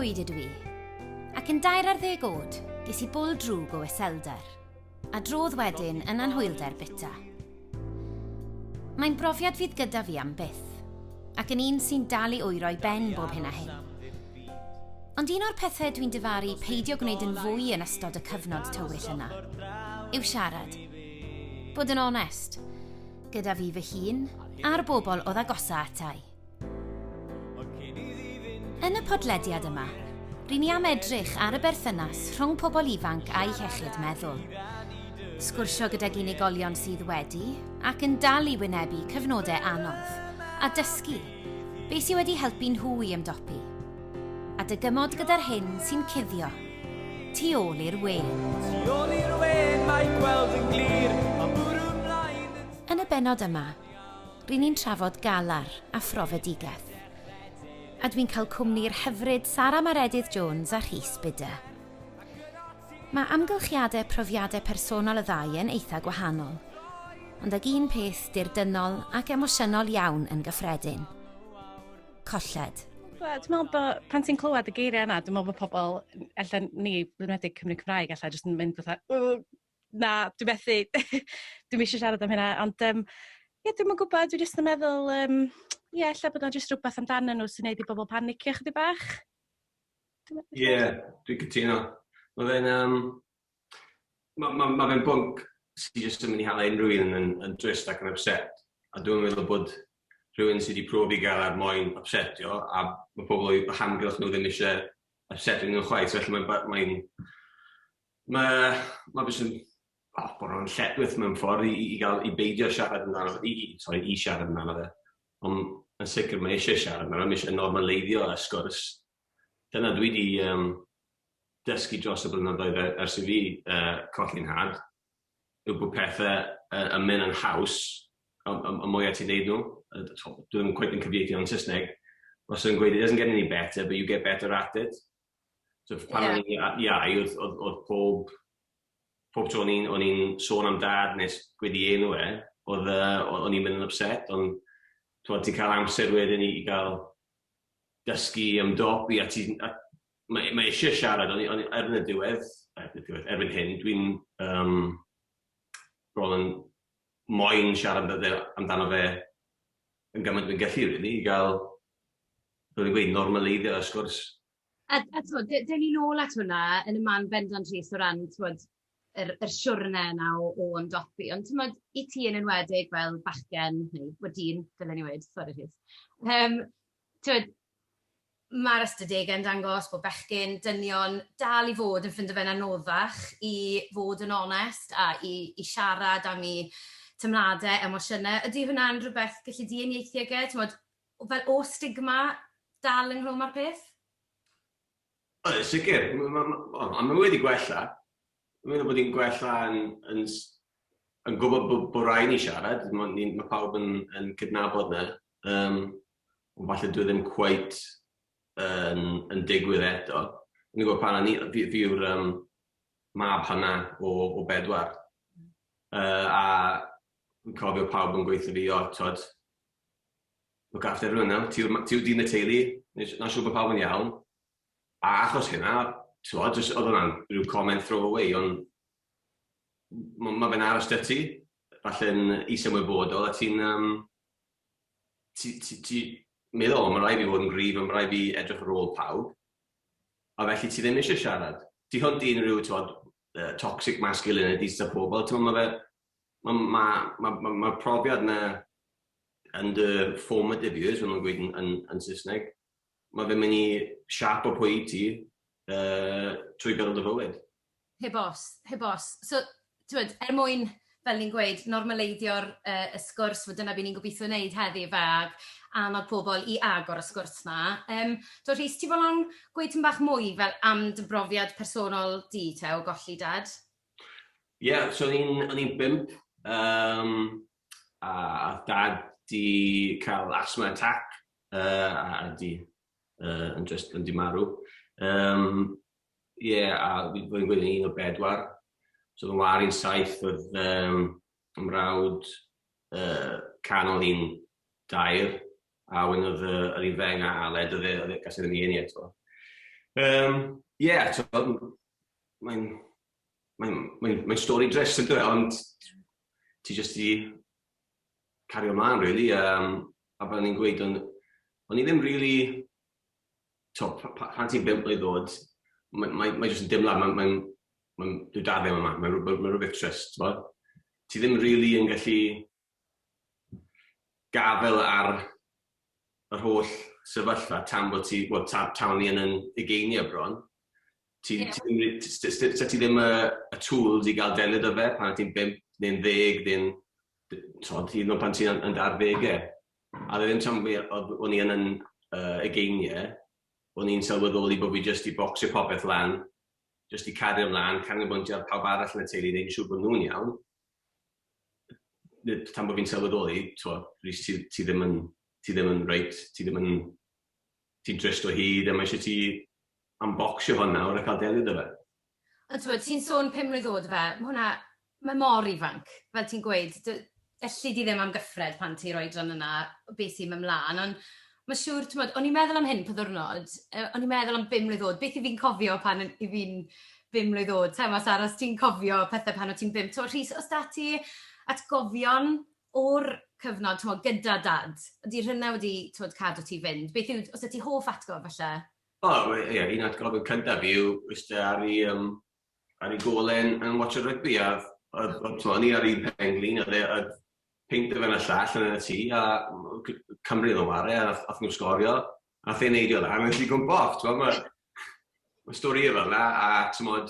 Llwyd ydw i, ac yn 13 oed, ges i bwl drwg o iselder, a drodd wedyn yn anhwylder bita. Mae'n brofiad fydd gyda fi am byth, ac yn un sy'n dal i oero'i ben bob hyn a hyn. Ond un o'r pethau dwi'n difaru peidio gwneud yn fwy yn ystod y cyfnod tywyll yna, yw siarad. Bod yn onest, gyda fi fy hun a'r bobl oedd agosa ata i. Yn y podlediad yma, ry'n ni am edrych ar y berthynas rhwng pobl ifanc a'u hiechyd meddwl. Sgwrsio gydag unigolion sydd wedi ac yn dal i wynebu cyfnodau anodd, a dysgu be sydd wedi helpu nhw i ymdopi, a dygymod gyda'r hyn sy'n cuddio tu ôl i'r wên. Tu ôl i'r wên mae gweld yn glir, mae bwrw mlaen yn... Yn y bennod yma, Ry'n ni'n trafod galar a phrofedigaeth. A dwi'n cael cwmni'r hyfryd Sara Maredudd Jones a Rhys Bidder. Mae amgylchiadau profiadau personol y ddau yn eitha gwahanol, ond ag un peth dirdynnol ac emosiynol iawn yn gyffredin. Colled. Dwi'n meddwl bod pan ti'n clywed y geiriau yna, dwi'n meddwl bod pobl, ella ni, yn enwedig Cymry Cymraeg, ella jyst yn mynd fatha, na, dwi methu, dwi'm eisiau siarad am hynna, ond ie, dwi'm yn gwybod, dwi jyst yn meddwl, ie, ella bod o'n jyst rhywbeth amdanyn nhw sy'n neud i bobl panicio chydig bach. Ie, yeah, dwi'n cytuno. Mae fe'n um, ma, ma, ma fe'n bwnc sydd jyst yn mynd i hala unrhyw un yn, yn drist ac yn upset. A dwi'n meddwl bod rhywun sydd wedi profi gael ar moyn upsetio, a mae pobl o'i hamgylch nhw ddim eisiau upsetio nhw chwaith, felly mae'n mae Mae ma' jyst yn o bod o'n lletchwith mewn ffordd i i gael i beidio siarad amdano i i sori i siarad amdano fe. Ond yn sicr mae eisiau siarad amdano, mae eisiau normaleiddio y sgwrs. Dyna dwi 'di yym dysgu dros y blynyddoedd ers i fi colli'n nhad, yw bod pethe yn mynd yn haws y y mwya ti'n neud nhw. Dwi ddim cweit yn cyfieithu o'n Saesneg. Wastad yn gweud it doesn't get any better but you get better at it. So pan o'n i'n iau oedd oedd oedd pob pob tro o'n i'n o'n i'n sôn am dad neu gweud 'i enw e, oedd yy o'n i'n mynd yn upset, ond t'mod ti'n cael amser wedyn i gael dysgu ymdopi a ti'n a mae mae isie siarad o'n i o'n i erbyn y diwedd erbyn y diwedd erbyn hyn dwi'n yym bron yn moyn siarad amdano amdano fe yn gymaint dwi'n gallu rili i ga'l fel fi'n gweud normaleiddio y sgwrs. A a t'mod, dewn ni nôl at hwnna yn y man bendant Rhys o ran t'mod yr yr siwrne yna o o ymdopi, ond t'mod i ti yn enwedig fel bachgen neu wel dyn dylen i weud, sori Rhys. Yym t'mod ma'r ystadegau'n dangos bod bechgyn, dynion dal i fod yn ffindo fe'n anoddach i fod yn onest a i i siarad am eu teimladau, emosiynau. Ydy hwnna'n rhywbeth galli di uniaethu ag e? T'mod fel o stigma dal ynghlwm â'r peth? O, yn sicr. Ond mae wedi gwella. Dwi'n meddwl bod hi'n gwella yn, yn, yn gwybod bod, bod rhaid ni siarad. Mae, ni, mae pawb yn, yn cydnabod na. Ond falle dwi ddim cweit yn, yn digwydd eto. Dwi'n gwybod pan o'n i, fi, fi yw'r mab hynna o, o bedwar. A fi'n cofio pawb yn gweithio fi, o, t'od, look after everyone now, ti yw'r ti yw dyn y teulu, na siŵr bod pawb yn iawn. A achos hynna, t'mod, jyst oedd hwnna'n rhyw comment throw away, ond ma' ma' fe'n aros 'da ti, falle'n is-ymwybodol, a ti'n yym ti ti ti meddwl, o ma' raid fi fod yn gryf, a ma' raid fi edrych ar ôl pawb. A felly ti ddim eisiau siarad. Tu hwnt i unrhyw, t'mod, toxic masculinity sy 'da pobl, t'mod, ma' fe ma' ma' ma' ma' ma'r profiad 'na yn dy formative years, fel ma'n gweud yn yn yn Saesneg, ma' fe'n mynd i siapo pwy wyt ti trwy gydol dy fywyd. Heb os, heb os. So, t'mod, er mwyn, fel ni'n gweud, normaleiddio'r y sgwrs, wel dyna be ni'n gobeithio wneud heddi ife, ag annog pobl i agor y sgwrs 'ma. Yym, do Rhys, ti fodlon gweud tipyn bach mwy fel am dy brofiad personol di te o golli dad? Ie, yeah, so o'n i'n o'n i'n bump, yym a o'dd dad 'di ca'l asthma attack a 'di yn jyst yn 'di marw. Yym ie, a fi fel fi'n gweud o'n i'n un o bedwar. So o'dd 'yn whâr i'n saith, o'dd yym 'y mrawd canol i'n dair, a wedyn o'dd yr un fenga Aled o'dd e o'dd e gas e ddim 'i eni eto. Yeah, mae'n mae, mae, mae stori drist yn dweud, ond ti jyst i cario ymlaen, really. A fel ni'n gweud, o'n i ddim really, to, pan ti'n 5 mlwydd oed, mae jyst yn dimlad, mae, dwi dad ddim yma, mae rhywbeth trist, t'mod? Ti ddim really yn gallu gafel ar yr holl sefyllfa tan bod ti, wel, tan o'n i yn ugeiniau bron. Ti, yeah. ti, ddim, ti, ti ddim y tools i gael delio 'da fe pan ti'n 5 neu'n 10 neu'n, t'od, hyd yn oed pan ti'n yn dy arddegau. A ddim tan o'n i yn ugeiniau, o'n i'n sylweddoli bod fi jyst i bocsio popeth lan, jyst i cario ymlaen, canolbwyntio ar pawb arall yn y teulu, neud yn siŵr bod nhw'n iawn. Tan bod fi'n sylweddoli, t'mo', Rhys, ti ddim yn reit, ti ddim yn, ti'n drist o hyd, a mae eisiau ti unboxio hwn nawr a cael delio 'da fe. Ond t'mod, ti'n sôn 5 mlwydd oed fe, mae hwnna, mae mor ifanc, fel ti'n gweud, elli di ddim amgyffred pan ti'n oedran yna beth sy'n mynd mlaen, ond mae siŵr, t'mod, o'n i'n meddwl am hyn po ddwrnod, o'n i'n meddwl am 5 mlwydd oed, beth i fi'n cofio pan i fi'n 5 mlwydd oed, Tema, Sara, os ti'n cofio pethau pan o ti'n 5, t'mod, Rhys, os da ti atgofion o'r cyfnod, t'mod, gyda dad, ydy rhywna wedi, t'mod, cadw ti fynd? Beth yw, os y ti hoff atgof falle? O, ie, yeah, un atgof cyntaf fi yw eistedd ar ei golen yn watcho rygbi, a oedd, o'n i ar un penglin, oedd e, peint o fe'n y llall yn y tŷ, a Cymru oedd yn ware, a nath nhw sgorio, a nath e'n neidio lan, a nes i gwmpo off, ti'n mae ma stori fel yna, a ti'n modd,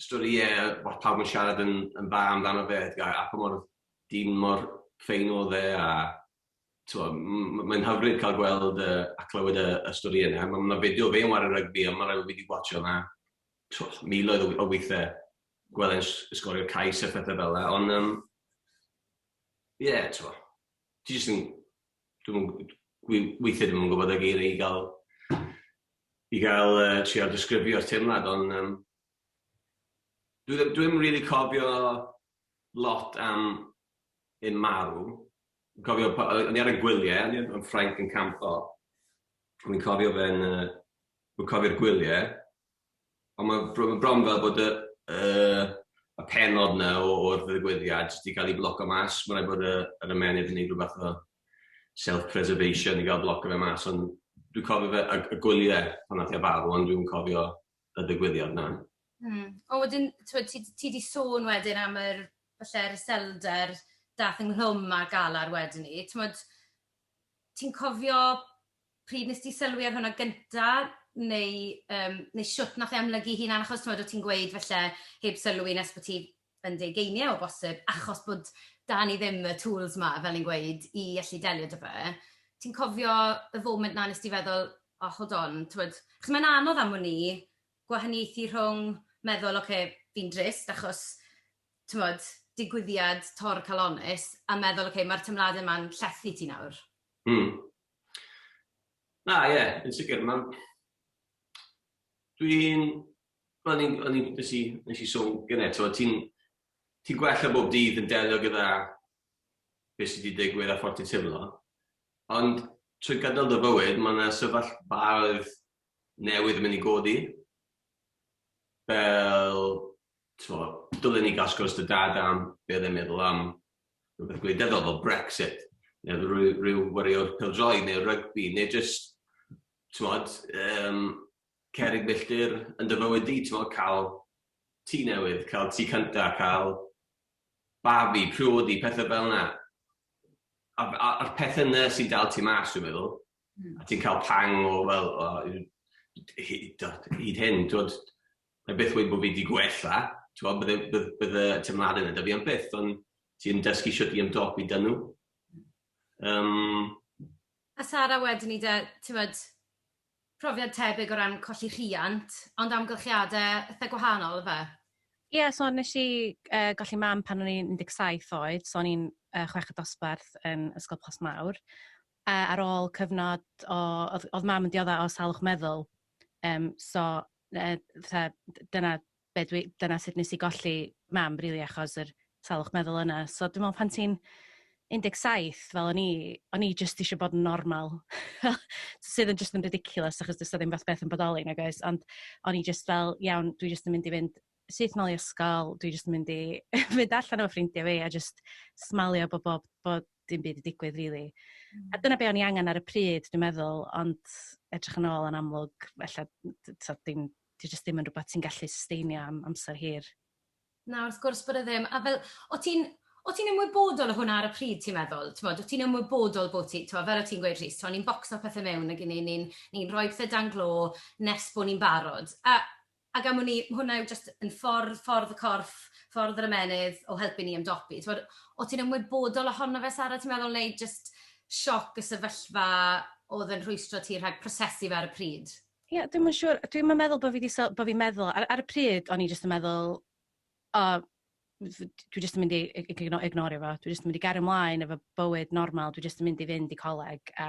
stori e, bod pawb yn siarad yn dda amdano fe, a pa mor dyn mor ffein oedd e, a mae'n hyfryd cael gweld a clywed y stori yna. Mae yna fideo fe yn ware rygbi, a mae'n rhaid fi wedi watcho yna miloedd o weithiau gweld e'n sgorio cais a phethau fel yna. Ond, ie, yeah, ti jyst yn, dwi'n weithiau dwi'n gwybod y geiriau i gael trio disgrifio'r teimlad, ond dwi ddim really cofio lot am un marw. Dwi'n cofio, o'n i ar y gwyliau, o'n i yn Ffrainc yn campo. O'n i'n cofio fe'n, dwi'n cofio'r gwyliau, ond mae bron fel bod y penod na o'r ddigwyddiad jyst 'di cael ei bloco mas. Mae'n rhaid bod yr ymennydd yn neud rhywbeth o self-preservation i gael bloco fe mas, ond dwi'n cofio fe, y gwyliau pan nath e farw, ond dwi'n cofio y ddigwyddiad na. O, wedyn, ti di sôn wedyn am yr, falle'r iselder dath ynghlwm â galar wedyn ni. T'mod, ti'n cofio pryd nes ti sylwi ar hwnna gynta, neu shwt nath e amlygu hunan, achos t'mod, o ti'n gweud falle heb sylwi nes bod ti yn dy ugeiniau o bosib, achos bod da ni ddim y tools ma, fel ni'n gweud, i allu delio 'da fe. Ti'n cofio y foment na nes ti feddwl, "Oh, hold on," t'mod, achos mae'n anodd am wn i, gwahaniaethu rhwng meddwl, "Oce, okay, fi'n drist achos, t'mod, digwyddiad torcalonnus," a meddwl, "Oce, okay, mae'r teimladau yma'n llethu ti nawr." Na, ie, yeah, yn sicr. Dwi'n... Wel, nes i sôn gynnau, ti'n ti gwella bob dydd yn delio gyda beth sydd wedi digwydd a ffordd ti'n teimlo. Ond trwy gydol dy fywyd, mae yna sefyllfaoedd newydd yn mynd i godi. Fel, t'mo, dylen ni gael sgwrs 'da dad am be oedd e'n meddwl am rhywbeth gwleidyddol fel Brexit, neu rhyw wiriwr pêl-droed neu rygbi, neu just, t'mod, cerrig milltir yn dy fywyd di, t'mod, cael tŷ newydd, cael tŷ cynta, cael babi, priodi, pethau fel yna. A'r pethau yna sy'n dal ti mas, dwi'n meddwl. A ti'n cael pang o, fel, o, hyd hyn, t'wod, mae byth wedi bod fi wedi gwella, t'wod, bydde teimladau yna 'da fi am byth, ond ti'n dysgu sut i ymdopi 'da nhw. A Sara wedyn ni de, ti'n profiad tebyg o ran colli rhiant, ond amgylchiadau eitha gwahanol, fe? Ie, yeah, so nes i golli mam pan o'n i'n 17 oed, so o'n i'n chweched dosbarth yn Ysgol Plas Mawr. Ar ôl cyfnod o, oedd mam yn diodda o salwch meddwl, so fatha, dyna sut nes i golli mam, really, achos yr salwch meddwl yna. So dwi'n meddwl pan ti'n 17 fel o'n i, o'n i jyst eisiau bod yn normal. Sydd yn just yn ridiculous achos does 'na ddim fath beth yn bodoli nag oes, ond o'n i just fel, iawn, dwi jyst yn mynd i fynd syth nôl i ysgol, dwi jyst yn mynd i fynd allan efo ffrindiau fi a just smalio bod bob, bod dim byd 'di digwydd really. A dyna be o'n i angen ar y pryd, dwi'n meddwl, ond edrych yn ôl yn amlwg, ella, so, dim, di jyst ddim yn rhywbeth ti'n gallu susteinio am amser hir. Na, wrth gwrs bod e ddim. A fel, o ti'n o ti'n ymwybodol o hwnna ar y pryd, ti'n meddwl? T'mod, o ti'n ymwybodol bod ti, t'mod, fel o ti'n gweud, Rhys, t'mod, ni'n bocso pethau mewn ag ni'n ni, ni rhoi pethau dan glo nes bod ni'n barod. A gan ni, hwnna yw just yn ffordd y corff, ffordd yr ymennydd o helpu ni ymdopi. T'mod, o ti'n ymwybodol ohono fe, Sara, ti'n meddwl, neu just sioc y sefyllfa oedd yn rhwystro ti rhag prosesu fe ar y pryd? Ie, yeah, dwi'm yn siŵr. Dwi'm yn meddwl bod fi 'di bod fi'n meddwl ar y pryd o'n i jyst yn meddwl, o, dwi jyst yn mynd i ignorio fo. Dwi jyst yn mynd i gario ymlaen efo bywyd normal. Dwi jyst yn mynd i fynd i coleg a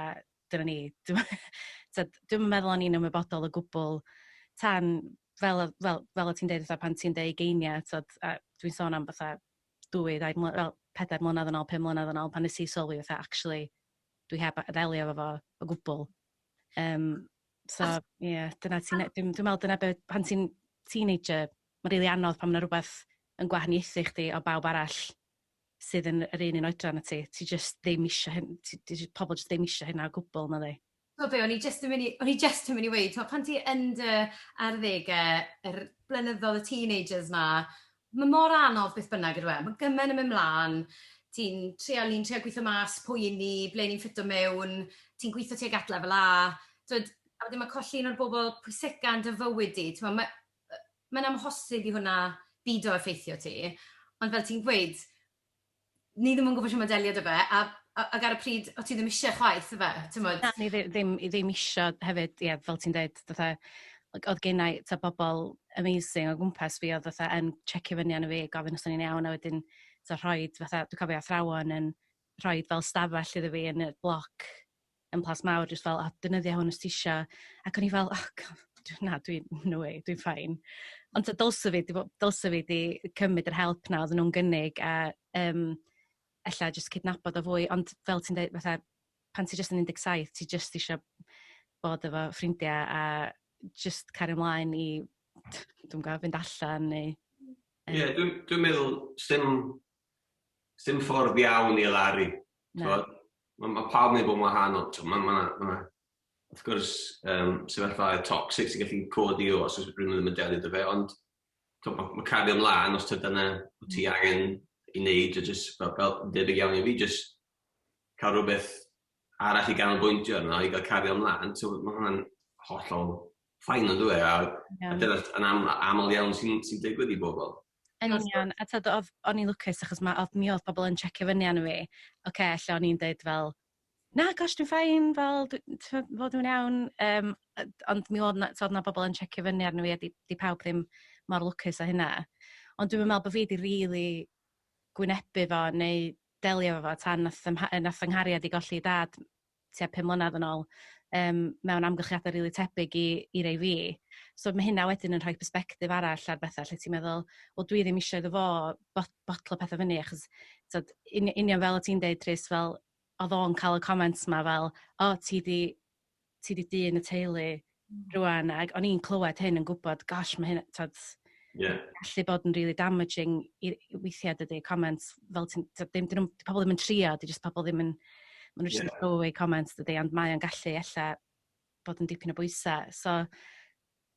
dyna ni. Dwi'm yn meddwl o'n i'n ymwybodol o gwbl tan fel o ti'n deud, fatha pan ti'n deud ugeiniau, t'od, a dwi'n sôn am fatha 2, 2 mlynedd, wel, 4 mlynedd yn ôl, 5 mlynedd yn ôl, pan nes i sylwi fatha, actually, dwi heb ddelio efo fo o gwbl. So, ie, yeah, dyna ti'n, dwi'n meddwl dyna be, pan ti'n teenager, mae'n rili anodd pan mae 'na rhywbeth yn gwahaniaethu chdi o bawb arall sydd yn yr un oedran â ti. Ti just ddim isio hyn, pobl just ddim isio hynna o gwbl, na di. So be, o'n i just yn mynd i weud, t'mo', pan ti yn dy arddegau, yr blynyddoedd, y teenagers 'na, mae mor anodd beth bynnag ydw e. Mae gymaint yn mynd mlaen, ni'n treial gweithio mas pwy 'y ni, ble ni'n ffito mewn, ti'n gweithio tuag at lefel A, t'wod, a wedyn mae colli un o'r bobl pwysica yn dy fywyd di, t'mo', mae'n amhosib i hwnna bido effeithio ti, ond fel ti'n gweud, ni ddim yn gwybod shwt mae delio 'da fe, a ac ar y pryd, o ti ddim eisiau chwaith, ife, t'mod? Na, ni ddim isio hefyd, ie, fel ti'n dweud, fatha, oedd gennai ta bobl amazing o gwmpas fi, oedd fatha yn checio fyny arno fi, gofyn os o'n i'n iawn, a wedyn ta rhoid, fatha, dwi'n cofio athrawon yn rhoi fel stafell iddo fi yn y bloc yn Plas Mawr, jyst fel, "O, defnyddio hwn os ti isio." Ac o'n i fel, "Oh, God, na, dwi'n, no way, dwi'n fine." Ond dylse fi di cymryd yr help na oedden nhw'n gynnig a ella jyst cydnabod o fwy, ond fel ti'n dweud, fatha, pan ti jyst yn 17, ti jyst isio bod efo ffrindiau a just cario ymlaen i, dwi'n gwybod, fynd allan neu. Ie, yeah, dwi meddwl sim ffordd iawn i alaru. Mae pawb yn ei bod yn wahanol. Mae, wrth gwrs, sefyllfa toxic sy'n gallu codi o os oes rhywun ddim yn delio 'da fe, ond mae ma cario ymlaen os dyna wyt ti angen i wneud, o just fel debyg iawn i fi, just cael rhywbeth arall i ganolbwyntio arno, i gael cario ymlaen, so mae hwnna'n hollol fine yn dwi, a dyna yn aml iawn sy digwydd i bobl. Yn union, a tyd, o'n i'n lwcus achos mi oedd pobl yn checio fyny arno fi. Oce, okay, ella o'n i'n deud fel, "Na, gosh, dwi'n fine, fel, fod dwi'n iawn." Ond mi oedd na bobl yn checio fyny arno fi a di pawb ddim mor lwcus â hynna. Ond dwi'n meddwl bod fi di really gwynebu fo neu delio efo fo tan nath yng nghariad i golli dad tua 5 mlynedd yn ôl mewn amgylchiadau rili tebyg i rei fi. So mae hynna wedyn yn rhoi perspectif arall ar bethau lle ti'n meddwl, wel, dwi ddim eisiau iddo fo botlo pethau fyny achos t'od, union fel o ti'n deud, Rhys, fel oedd o'n cael y comments ma fel, "O, ti di dyn y teulu rwan," ac o'n i'n clywed hyn yn gwybod, gosh, mae hyn, t'od, gallu bod yn really damaging i weithiau dydy, comments fel ti'n, t'od, ddim, dyn nhw, di pobl ddim yn trio, di just pobl ddim yn, maen nhw just yn throw away comments dydy, ond mae o'n gallu ella bod yn dipyn o bwysau. So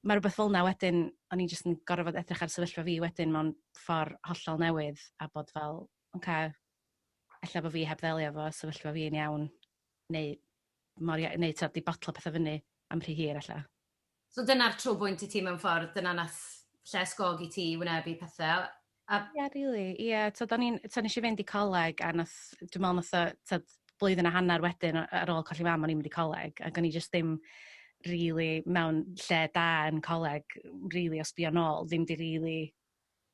mae rhywbeth fel 'na wedyn, o'n i jyst yn gorfod edrych ar sefyllfa fi wedyn mewn ffordd hollol newydd a bod fel, oce, okay, ella bod fi heb ddelio efo sefyllfa fi yn iawn, neu, neu t'od, di botlo pethau fyny am rhy hir ella. So dyna'r trobwynt i ti mewn ffordd, dyna nath ysgogi ti i wynebu pethau. Ie, yeah, really. Ie, yeah, t'od, t'od, nes i fynd i coleg a nath, dwi'n meddwl nath o, t'od, blwyddyn a hanner wedyn ar ôl colli mam o'n i'n mynd i coleg ac o'n i just ddim really mewn lle da yn coleg, really o sbio nôl, ddim di really,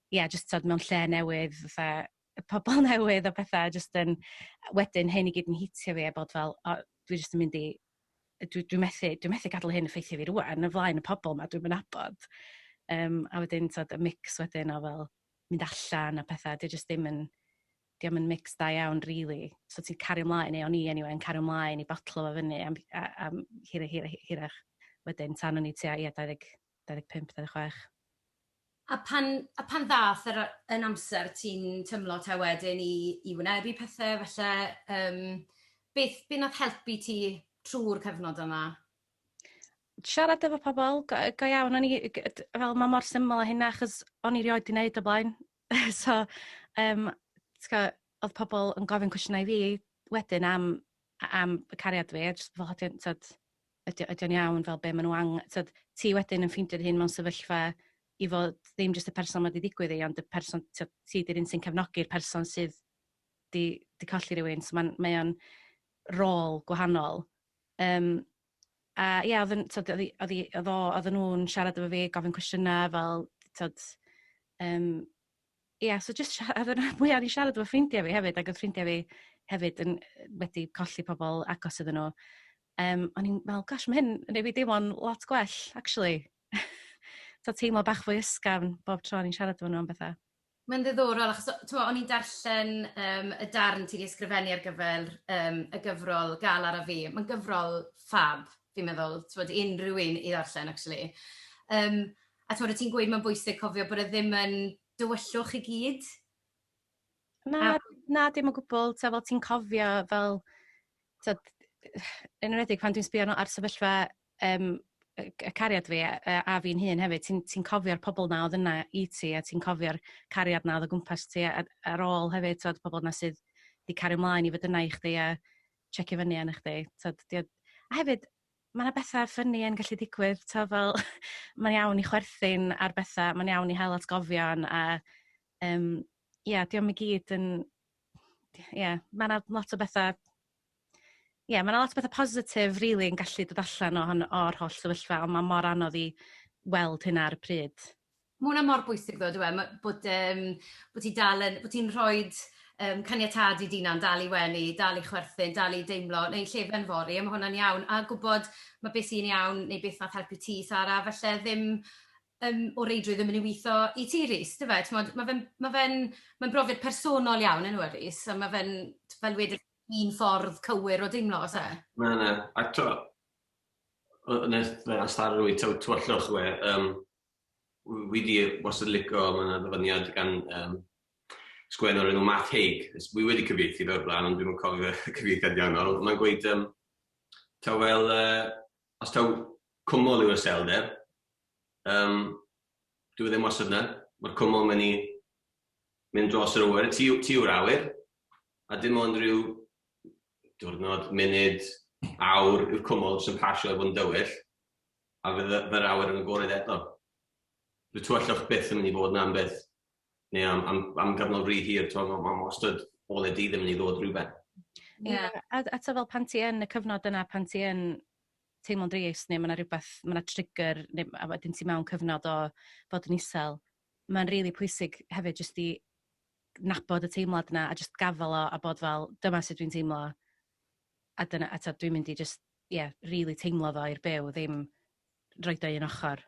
ie, yeah, just t'od, mewn lle newydd, fatha, pobl newydd a pethau, just yn, wedyn hyn i gyd yn hitio fi a bod fel, o, dwi just yn mynd i, dwi methu gadael hyn effeithio fi rwan yn flaen y pobl ma dwi'n nabod. A wedyn, t'od, y mix wedyn o fel mynd allan a pethau, di just ddim yn, Dio'm yn mix da iawn really. So ti'n cario ymlaen, neu o'n i anyway, yn cario ymlaen i botlo fo fyny am hir hir hirach wedyn tan o'n i tua, ie, 20, 25, 26. A pan ddath yn amser ti'n tymlo te wedyn i wynebu pethau falle, beth nath helpu ti trwy'r cyfnod yma? Siarad efo pobl, go iawn, o'n i, fel mae mor syml â hynna, achos o'n i rioed 'di wneud o blaen. So, ti'n oedd pobl yn gofyn cwestiynau i fi wedyn am y cariad fi, a just fel, t'od, ydy o'n iawn, fel be maen nhw t'od, ti wedyn yn ffeindio dy hun mewn sefyllfa i fod ddim jyst y person mae wedi digwydd i, ond y person, t'od, ti di'r un sy'n cefnogi'r person sydd di colli rhywun, so mae o'n rôl gwahanol. A ie, oedd, t'od, oedd o, oedden nhw'n siarad efo fi, gofyn cwestiynau fel, t'od, ie, so just siarad, mwy o'n i siarad efo ffrindiau fi hefyd, ac oedd ffrindiau fi hefyd yn wedi colli pobl agos iddyn nhw. O'n i'n meddwl, "Gosh, mae hyn yn neud fi deimlo'n lot gwell, actually." So teimlo bach fwy ysgafn bob tro o'n i'n siarad efo nhw am bethau. Mae'n ddiddorol, achos t'mo, o'n i'n darllen y darn ti wedi ysgrifennu ar gyfer y gyfrol Galar a Fi. Mae'n gyfrol ffab, fi'n meddwl, t'mod, unrhyw un i ddarllen, actually. A t'mod, ti'n gweud mae'n bwysig cofio bod e ddim yn dywyllwch i gyd. Na, na, dim o gwbl. Ta fel ti'n cofio fel, t'od, yn enwedig pan dwi'n sbio ar sefyllfa y cariad fi a fi'n hun hefyd, ti'n ti cofio'r pobl na oedd yna i ti a ti'n cofio'r cariad na oedd o gwmpas ti a, ar ôl hefyd, t'od, pobl na sydd di cario ymlaen i fod yna i chdi a checio fyny arna chdi. T'od, a hefyd, mae yna bethau funny yn gallu digwydd, t'od, fel mae'n iawn i chwerthin ar bethau, mae'n iawn i hel atgofion a ie, yeah, dio'm i gyd yn, ie, yeah, mae yna lot o bethau, ie, yeah, mae yna lot o bethau positif, really, yn gallu dod allan o'r holl sefyllfa, ond mae mor anodd i weld hynna ar y pryd. Mae hwnna mor bwysig ddo, dwi e, bod ti dal yn, bod ti'n rhoi caniatâd i d'hunan dal i wenu, dal i chwerthin, dal i deimlo, neu llefen fory, a mae hwnna'n iawn. A gwybod mae beth sy'n iawn, neu beth nath helpu ti, Sara, falle ddim o reidrwydd yn mynd i weithio i ti, Rhys, dy fe? T'mod, ma fe'n brofiad personol iawn yn yw e, Rhys, a mae fe'n, fel wedys, un ffordd cywir o deimlo, oes e? Na, na. A to, nes fe astarwy tywyllwch we, wi di wastad licio, mae yna ddyfyniad gan sgwennwr enw Matt Haig. Wi wedi cyfieithu fe o'r blaen, ond dwi'm yn cofio y cyfieithiad iawn nawr. Mae'n gweud, taw fel, os taw cwmwl yw'r iselder, dyw e ddim wastad yna. Mae'r cwmwl mynd i mynd dros yr awyr. Ti yw'r awyr, a dim ond rhyw diwrnod, munud, awr yw'r cwmwl sy'n pasio i fod yn dywyll, a fydd yr awyr yn agored eto. Bydd tywyllwch byth yn mynd i fod yna am byth, neu am gyfnod rhy hir, mae ma wastad ole dydd yn mynd i ddod rhywbeth. Ie, yeah. A ta fel pan ti yn y cyfnod yna, pan ti yn teimlo'n drist, neu mae yna rhywbeth, mae yna trigger, neu a wedyn ti mewn cyfnod o fod yn isel, mae'n rili really pwysig hefyd jyst i nabod y teimlad yna a just gafel o a bod fel, "Dyma sut dwi'n teimlo," a dyna, a ta, dwi'n mynd i just, yeah, really teimlo fo i'r byw, ddim roed o un ochr.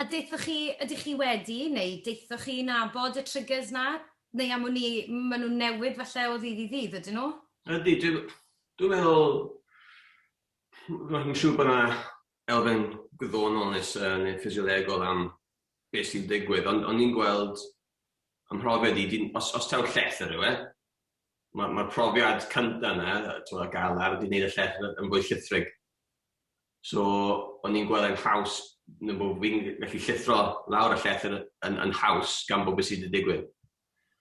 A deithoch chi, ydych chi wedi, neu deithoch chi nabod y triggers na? Neu am wn i, maen nhw'n newid falle o ddydd i ddydd, ydyn nhw? Ydy, dwi meddwl, mae'n siŵr bod yna elfen gwyddonol neu ffisiolegol am beth sy'n digwydd, ond o'n i'n gweld ym mhrofiad i, os taw llethr yw e, mae'r ma profiad cyntaf yna, ti'n galar, wedi gwneud y llethr yn fwy llithrig. So, o'n i'n gweld e'n haws, neu bod fi'n gallu llithro lawr y llethr yn haws gan bod beth sydd wedi digwydd.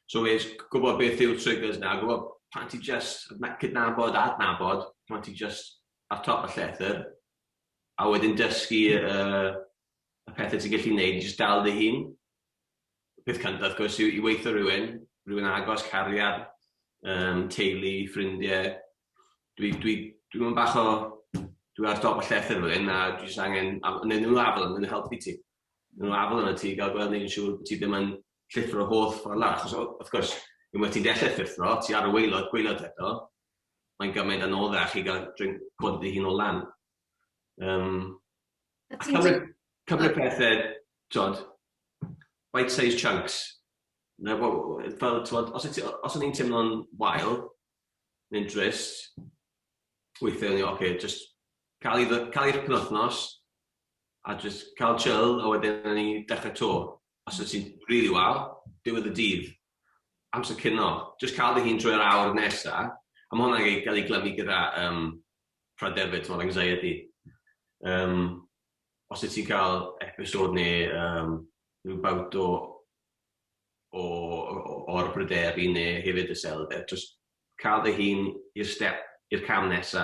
So, wnes gwybod beth yw'r triggers na, gwybod pan ti just cydnabod a adnabod, pan ti just ar top y llethr, a wedyn dysgu y pethau ti'n gallu gwneud i just dal dy hun. Peth cyntaf, wrth gwrs, yw i weithio rhywun agos, cariad, teulu, ffrindiau. Dwi mewn bach o, dwi ar top y llethr fel hyn, a dwi jyst angen, a neu nhw afel yn helpu ti. Nhw afel yn y ti, gael gweld neu'n siŵr bod ti ddim yn llithro holl ffordd lawr. Achos, wrth gwrs, unwaith ti'n dechrau llithro, ti ar y waelod, gwaelod eto, mae'n gymaint anoddach i gael drink codi dy hun o lan. A ti'n cymryd pethau, t'od, bite-sized chunks. Na, fel, t'mod, os o'n i'n teimlo'n wael, neu'n drist, weithiau o'n i, oce, okay, just cael, i, cael i'r penwthnos, a just cael chill, a wedyn o'n i dechrau to. Os o't ti'n really wael, diwedd y dydd, amser cino, just cael dy hun drwy'r awr nesa, a mae hwnna'n cael ei glymu gyda pryder 'fyd, t'mod, anxiety. Os wyt ti'n cael episode neu rhyw bout o o'r bryderu neu hefyd iselder, just cael dy hun i'r step, i'r cam nesa,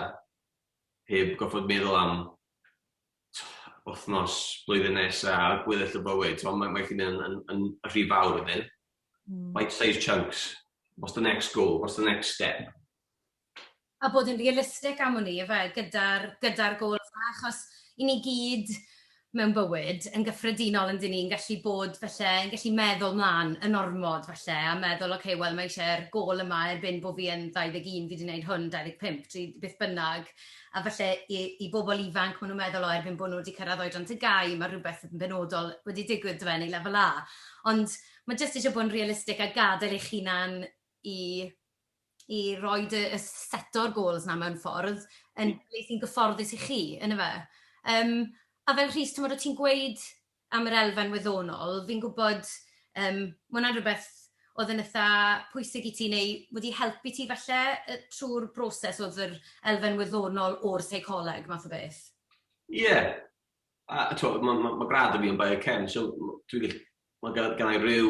heb goffod meddwl am wythnos, blwyddyn nesa, a gweddill y bywyd. So, mae gallu mynd yn rhy fawr wedyn. Bite-sized chunks. What's the next goal? What's the next step? A bod yn realistig am hwnni, ife, gyda goals 'na, achos i ni gyd mewn bywyd yn gyffredinol yn dyn ni'n gallu bod falle, yn gallu meddwl mlaen yn ormod falle, a meddwl, oce, okay, wel mae eisiau'r gôl yma erbyn bod fi yn 21, fi wedi gwneud hwn, 25, 3, beth bynnag. A falle i bobl ifanc, maen nhw'n meddwl o erbyn bod nhw wedi cyrraedd oedran TGAU, mae rhywbeth yn benodol wedi digwydd dy fe neu lefel A. Ond mae jyst eisiau bod yn realistig a gadael eich hunan i roi y seto'r goals na mewn ffordd yn ble sy'n gyfforddus i chi, yn y fe. A fel Rhys, ti'n ti'n gweud am yr elfen wyddonol, fi'n gwybod, mae hwnna'n rhywbeth oedd yn eitha pwysig i ti neu wedi helpu ti falle trwy'r broses oedd yr elfen wyddonol o'r seicoleg, math o beth? Ie. Yeah. A mae ma gradd fi yn biochem, so mae gen i ryw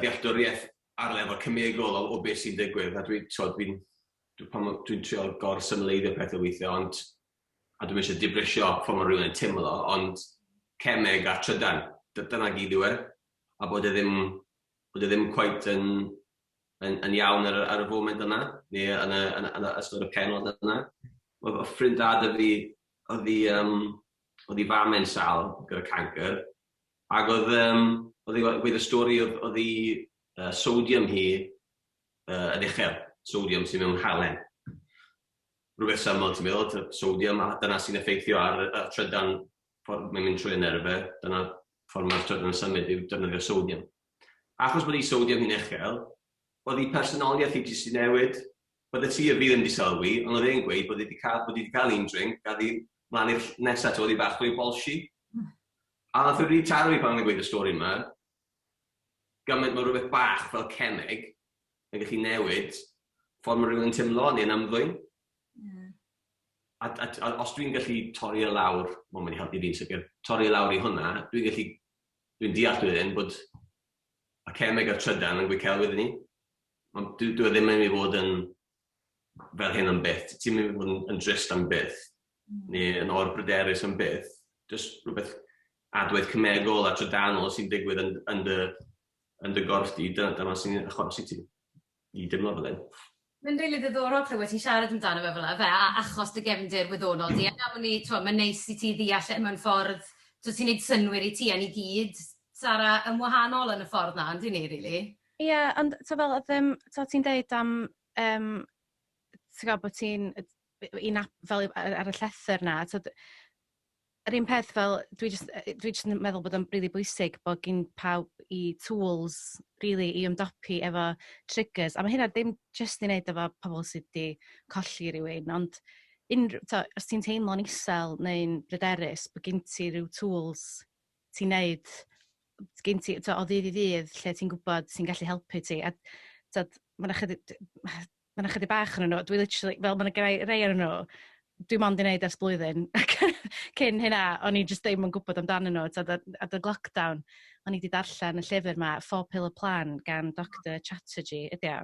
ddealltwriaeth ar lefel cemegol o beth sy'n digwydd, a dwi'n dwi, dwi, dwi, dwi trio gor-symleiddio pethau weithiau, ond a dwi'n eisiau dibrisio ffordd mae rhywun yn teimlo, ond cemeg a trydan, dyna gyd yw e. A bod e ddim quite yn iawn ar y foment yna, neu yn y ystod y penod yna. Oedd y ffrind da 'da fi, oedd ei fam yn sâl gyda cancer, ac oedd hi gweud y stori oedd hi sodium hi yn uchel, sodium sy'n mewn halen. Rhywbeth syml ti'n meddwl, sodium, a dyna sy'n effeithio ar y trydan ffordd mae'n mynd trwy y nerfau, dyna ffordd mae'r trydan yn symud yw defnyddio sodium. Achos bod ei sodium hi'n uchel, oedd ei personoliaeth hi jyst i newid. Bydde ti a fi ddim wedi sylwi, ond oedd e'n gweud bod hi wedi cael un drink, a ddi mlaen i'r nesaf, oedd hi bach fwy bolshy. A nath o rili taro fi pan o'n i'n gweud y stori yma, gymaint mae rhywbeth bach fel cemeg yn gallu newid ffordd mae rhywun yn teimlo neu'n ymddwyn. A os dwi'n gallu torri e lawr, mae'n mynd i helpu fi'n sicr, torri e lawr i hwnna, dwi'n deall wedyn bod y cemeg a'r trydan yn gweud celwydd i ni. Ond dwi ddim yn mynd i fod yn fel hyn am byth. Ti'n mynd i fod yn drist am byth, neu yn orbryderus am byth. Just rhywbeth adwaith cemegol a trydanol sy'n digwydd yn dy gorff di, dyma sy'n achosi ti i dimlo fel hyn. Mae'n rili ddiddorol clywed ti'n siarad amdano fe fel 'a, fe, a achos dy gefndir wyddonol di. A ni, mae'n neis i ti ddeall e mewn ffordd, ti'n neud synnwyr i ti a ni gyd, Sara, yn wahanol yn y ffordd na, yndyn ni, really? Ie, yeah, ond to fel, oedd, to ti'n deud am, ti'n gwybod bod ti'n, fel ar y llethr na, to, yr un peth fel, dwi just yn meddwl bod o'n really bwysig bod gyn pawb i tools, really, i ymdopi efo triggers. A mae hynna ddim just i wneud efo pobl sydd wedi colli rhywun, ond unrhyw, to, os ti'n teimlo'n isel neu'n bryderus, bod gen ti rhyw tools ti'n neud, gen ti, to, o ddydd i ddydd, lle ti'n gwybod sy'n gallu helpu ti. A to, mae yna chydig, ma' 'na chydig bach yn nhw. Dwi literally, fel ma' 'na rei ar nhw, dwi mond i wneud ers blwyddyn. Cyn hynna, o'n i just ddim yn gwybod amdanyn nhw. T'od, a dy lockdown, o'n i wedi darllen y llyfr ma, Four Pillar Plan, gan Dr Chatterjee, ydi o?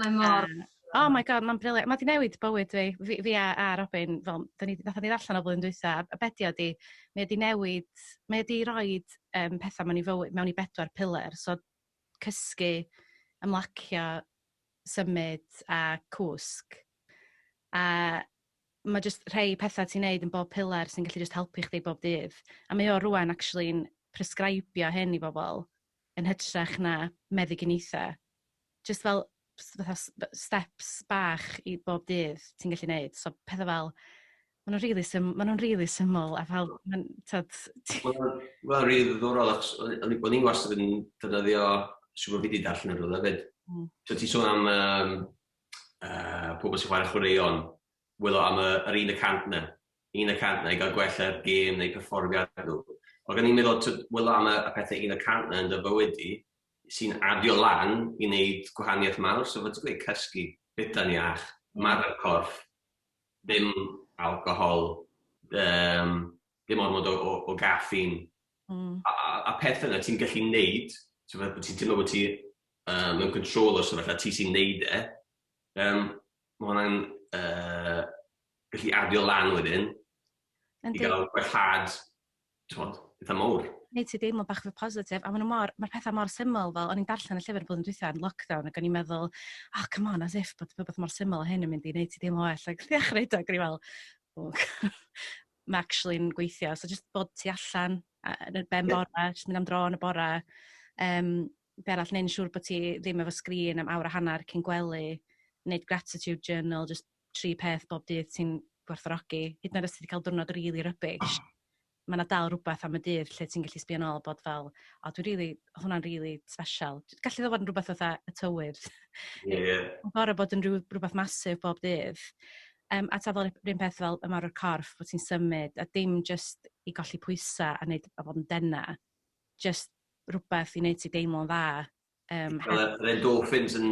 Mae mor. Oh my God, mae'n brilliant. Mae di newid bywyd fi. Fi a Robin, fel, nathon ni ddarllen o blwyddyn dwytha, a be di o di, mae wedi newid, mae wedi roed pethau mewn i fywyd, mewn i bedwar pillar. So, cysgu, ymlacio, symud a cwsg. A mae just rhai pethau ti'n neud yn bob pillar sy'n gallu just helpu chdi bob dydd. A mae o rwan actually'n prescribio hyn i bobl yn hytrach na meddyginiaethau. Just fel fatha steps bach i bob dydd ti'n gallu neud. So pethau fel Maen nhw'n rili sym-, maen nhw'n rili syml a fel, ma'n, t'od. Wel, rili ddiddorol, achos o'n i'n wastad yn defnyddio, siŵr bod fi wedi darllen yr rhywle hefyd. So ti'n sôn am pobl sy'n chwarae chwaraeon, wylo am yr 1% 'na, 1% 'na i gael gwella'r gêm neu perfformiad nhw. Ond o'n i'n meddwl, t'wod, wylo am y pethau 1% 'na yn dy fywyd di, sy'n adio lan i wneud gwahaniaeth mawr. So fel ti'n gweud, cysgu, bwyta'n iach, ymarfer corff, ddim alcohol, ddim ormod o gaffeine. A pethau yna ti'n gallu neud, so fel bod ti'n teimlo bod ti mewn control o'r sefyllfa, ti sy'n neud e, mae hwnna'n gallu adio lan wedyn i gael gwellhad, t'mod, eitha mowr. Neud ti deimlo bach fwy positif, a ma' nhw mor, ma'r pethau mor syml, fel o'n i'n darllen y llyfr blwyddyn dwytha yn lockdown ac o'n i'n meddwl, "Oh, come on, as if bod rhywbeth mor syml â hyn yn mynd i wneud ti deimlo well," ac ddechrau ac o'n i fel, "Oh, ma' actually'n gweithio." So just bod tu allan yn y ben bore, just mynd am dro yn y bore. Be arall, neud yn siŵr bod ti ddim efo sgrin am awr a hanner cyn gwely, neud gratitude journal, just tri peth bob dydd ti'n gwerthfawrogi, hyd yn oed os ti wedi cael diwrnod really rubbish, mae yna dal rhywbeth am y dydd lle ti'n gallu sbio nôl bod fel, "O, dwi'n really, oedd hwnna'n really special." Gallu ddod fod yn rhywbeth fatha y tywydd. Ie, ie. Mae'n gorfod bod yn rhywbeth massive bob dydd. A ta fel yr un peth fel ymarfer corff, bod ti'n symud, a dim just i golli pwysau a wneud a fod yn dena, just rhywbeth i wneud ti deimlo'n dda. Fel yr endorphins yn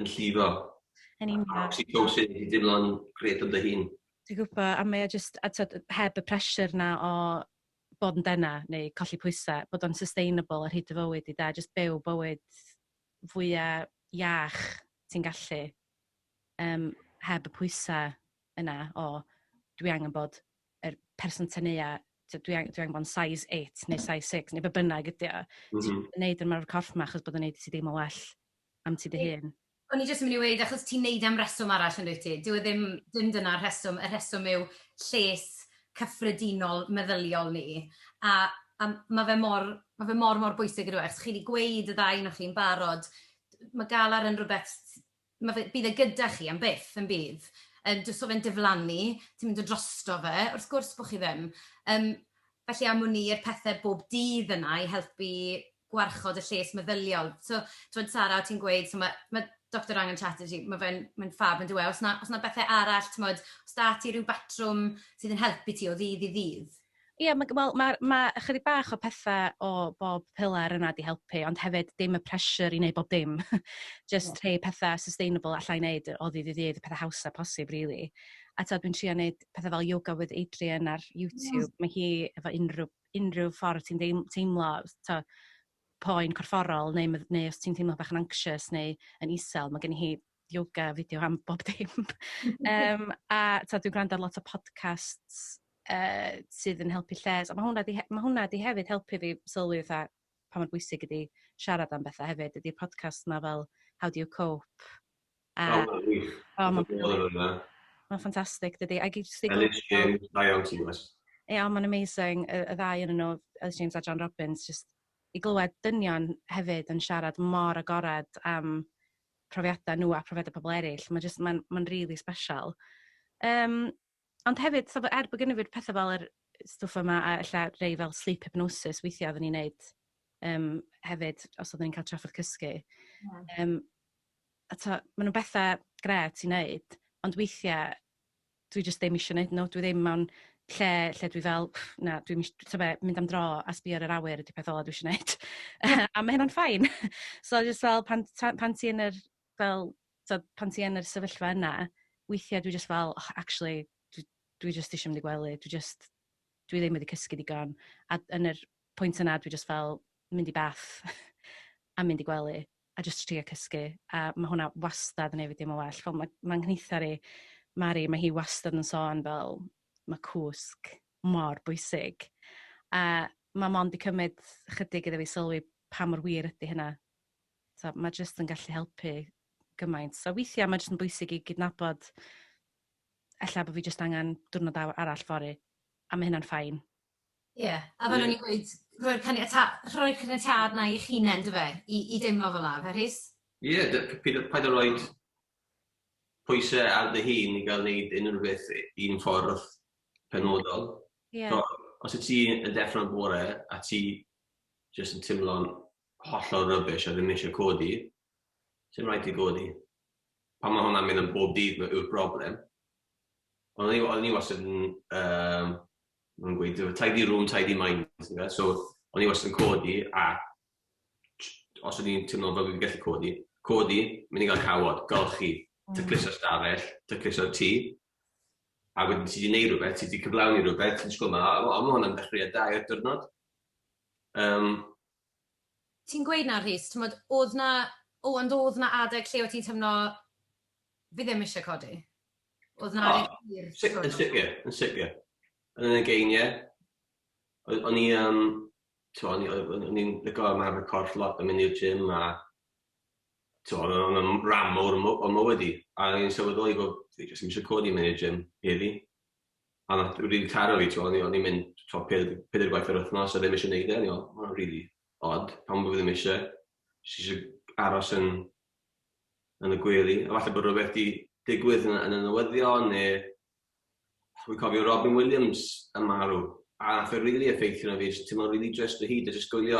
llifo. Yn union. A oxytocin, ti'n deimlo'n grêt am dy hun. Dwi'n gwybod, a mae o just, a t'od, heb y pressure na o bod yn dena neu colli pwysau, bod o'n sustainable ar hyd dy fywyd i da, just byw bywyd fwyaf iach ti'n gallu, heb y pwysau yna o dwi angen bod yr person tenea, dwi angen bod yn size 8 neu size 6 neu be bynnag ydi o. Ti'n neud yn ymarfer corff yma achos bod o'n neud i ti deimlo well am ti dy hun. O'n i jyst yn mynd i weud, achos ti'n neud am reswm arall yn dwyt ti? Dyw e ddim, dim dyna'r rheswm. Y rheswm yw lles cyffredinol meddyliol ni. A mae fe mor, mor bwysig ydw e. Achos chi wedi gweud y ddau ohonoch chi'n barod, mae galar yn rhywbeth, bydd e gyda chi am byth yn bydd. Does o fe'n diflannu, ti'n mynd o drosto fe, wrth gwrs bod chi ddim. Felly am wn i'r pethau bob dydd yna i helpu gwarchod y lles meddyliol. So, twyd Sara, ti'n gweud, so mae Dr Rangan Chatterjee, mae fe'n mae fab yn dweud, os na bethau arall, t'mod, os da ti rhyw batrwm sydd yn helpu ti o ddydd i ddydd? Ie, yeah, wel, ma ychydig bach o pethau o bob pilar yna di helpu, ond hefyd dim y pressure i wneud bob dim. Just rhai pethau sustainable allai wneud o ddydd i ddydd, pethau hawsa posib, really. A ta, dwi'n trio wneud pethau fel Yoga with Adriene ar YouTube. Mae hi efo unrhyw ffordd ti'n teimlo, ta, poen corfforol neu os ti'n teimlo bach yn anxious neu yn isel, mae gen i hi yoga fideo am bob dim. A ta, dwi'n gwrando ar lot o podcasts sydd yn helpu lles. A mae hwnna di hefyd helpu fi sylwi fatha pa mor bwysig ydi siarad am bethau hefyd. Ydy'r podcast yma fel How Do You Cope? A, O, mae'n wych. O, mae'n ma ffantastig, dydy. Ac i jyst i Elis James, da iawn ti, Wes. Ie, mae'n amazing. Y ddau yn nhw, Elis James a John Robbins, just i glywed dynion hefyd yn siarad mor agored am profiadau nhw a profiadau pobl eraill. Mae'n just, mae'n really special. Ond hefyd, so, er bod gen i fi'r pethau fel yr stwff yma a ella rei fel sleep hypnosis weithiau oedden ni'n neud hefyd os oedden ni'n cael trafferth cysgu. A ta, maen nhw'n bethau gret i wneud, ond weithiau dwi jyst ddim eisiau gwneud nhw. Dwi ddim mewn lle dwi fel, "Pff, na, dwi'n ta be, mynd am dro a sbio ar yr awyr ydy peth ola dwi eisiau gwneud." A mae hynna'n fine. So just fel pan ti yn yr, fel, so, pan ti yn yr sefyllfa yna, weithiau dwi just fel, "Oh, actually, dwi just eisiau mynd i gwely, dwi ddim wedi cysgu digon." A yn yr pwynt yna, dwi just fel mynd i bath a mynd i gwely a just trio cysgu. A mae hwnna wastad yn neud fi deimlo well. Fel mae nghnitha i, Mari, mae hi wastad yn sôn fel mae cwsg mor bwysig. A mae mond i cymryd chydig iddo fi sylwi pa mor wir ydy hynna. So, mae jyst yn gallu helpu gymaint. So weithiau mae jyst yn bwysig i gydnabod ella bod fi jyst angen diwrnod arall fory. A mae hynna'n fine. Ie, yeah, a fel o'n i'n gweud, rhoi'r caniatâd na i'ch hunain, dy fe, i deimlo fel 'na, fe Rhys? Ie, paid â roid pwysau ar dy hun i gael wneud unrhyw beth un ffordd. penodol. So, os y ti yn deffro'n bore a ti jyst yn teimlo'n hollol rubbish a ddim eisiau codi, sy'n rhaid ti godi. Pan mae hwnna'n mynd yn bob dydd yw'r broblem. Ond o'n i wastad yn, maen gweud, tidy room, tidy mind. So, o'n i wastad yn codi a os o'n i'n teimlo fel fi'n gallu codi, codi, mynd i gael cawod, golchi, tacluso'r stafell, tacluso'r tŷ, a wedyn ti 'di neud rhywbeth, ti 'di cyflawni rhywbeth, ti'n disgwyl 'ma, a ma' hwnna'n dechreuad da i'r diwrnod. Ti'n gweud 'na Rhys, t'mod o'dd 'na, o ond o'dd 'na adeg lle o' ti'n teimlo fi ddim eisiau codi? O'dd 'na adeg hir? Yn sicr, yn sicr. Yn y ugeiniau, o'n i, t'mo', o'n i'n lico ymarfer corff lot a mynd i'r gym a t'mo', oedd o'n rhan mowr o mywyd i. A o'n i'n sylweddoli bod fi jyst ddim eisiau codi mynd i'r gym heddi. A nath rili taro fi, t'mo', o'n i'n mynd, t'mo', pedair gwaith yr wythnos a ddim eisiau neud e, o'n i'n meddwl, ma' hwnna'n rili odd, pam bo' fi ddim eisiau? Jyst eisiau aros yn y gwely. A falle bod rhywbeth 'di digwydd yn y newyddion neu Dwi'n cofio Robin Williams yn marw, a nath e rili effeithio arno fi, jyst teimlo'n rili drist o hyd, a jyst gwylio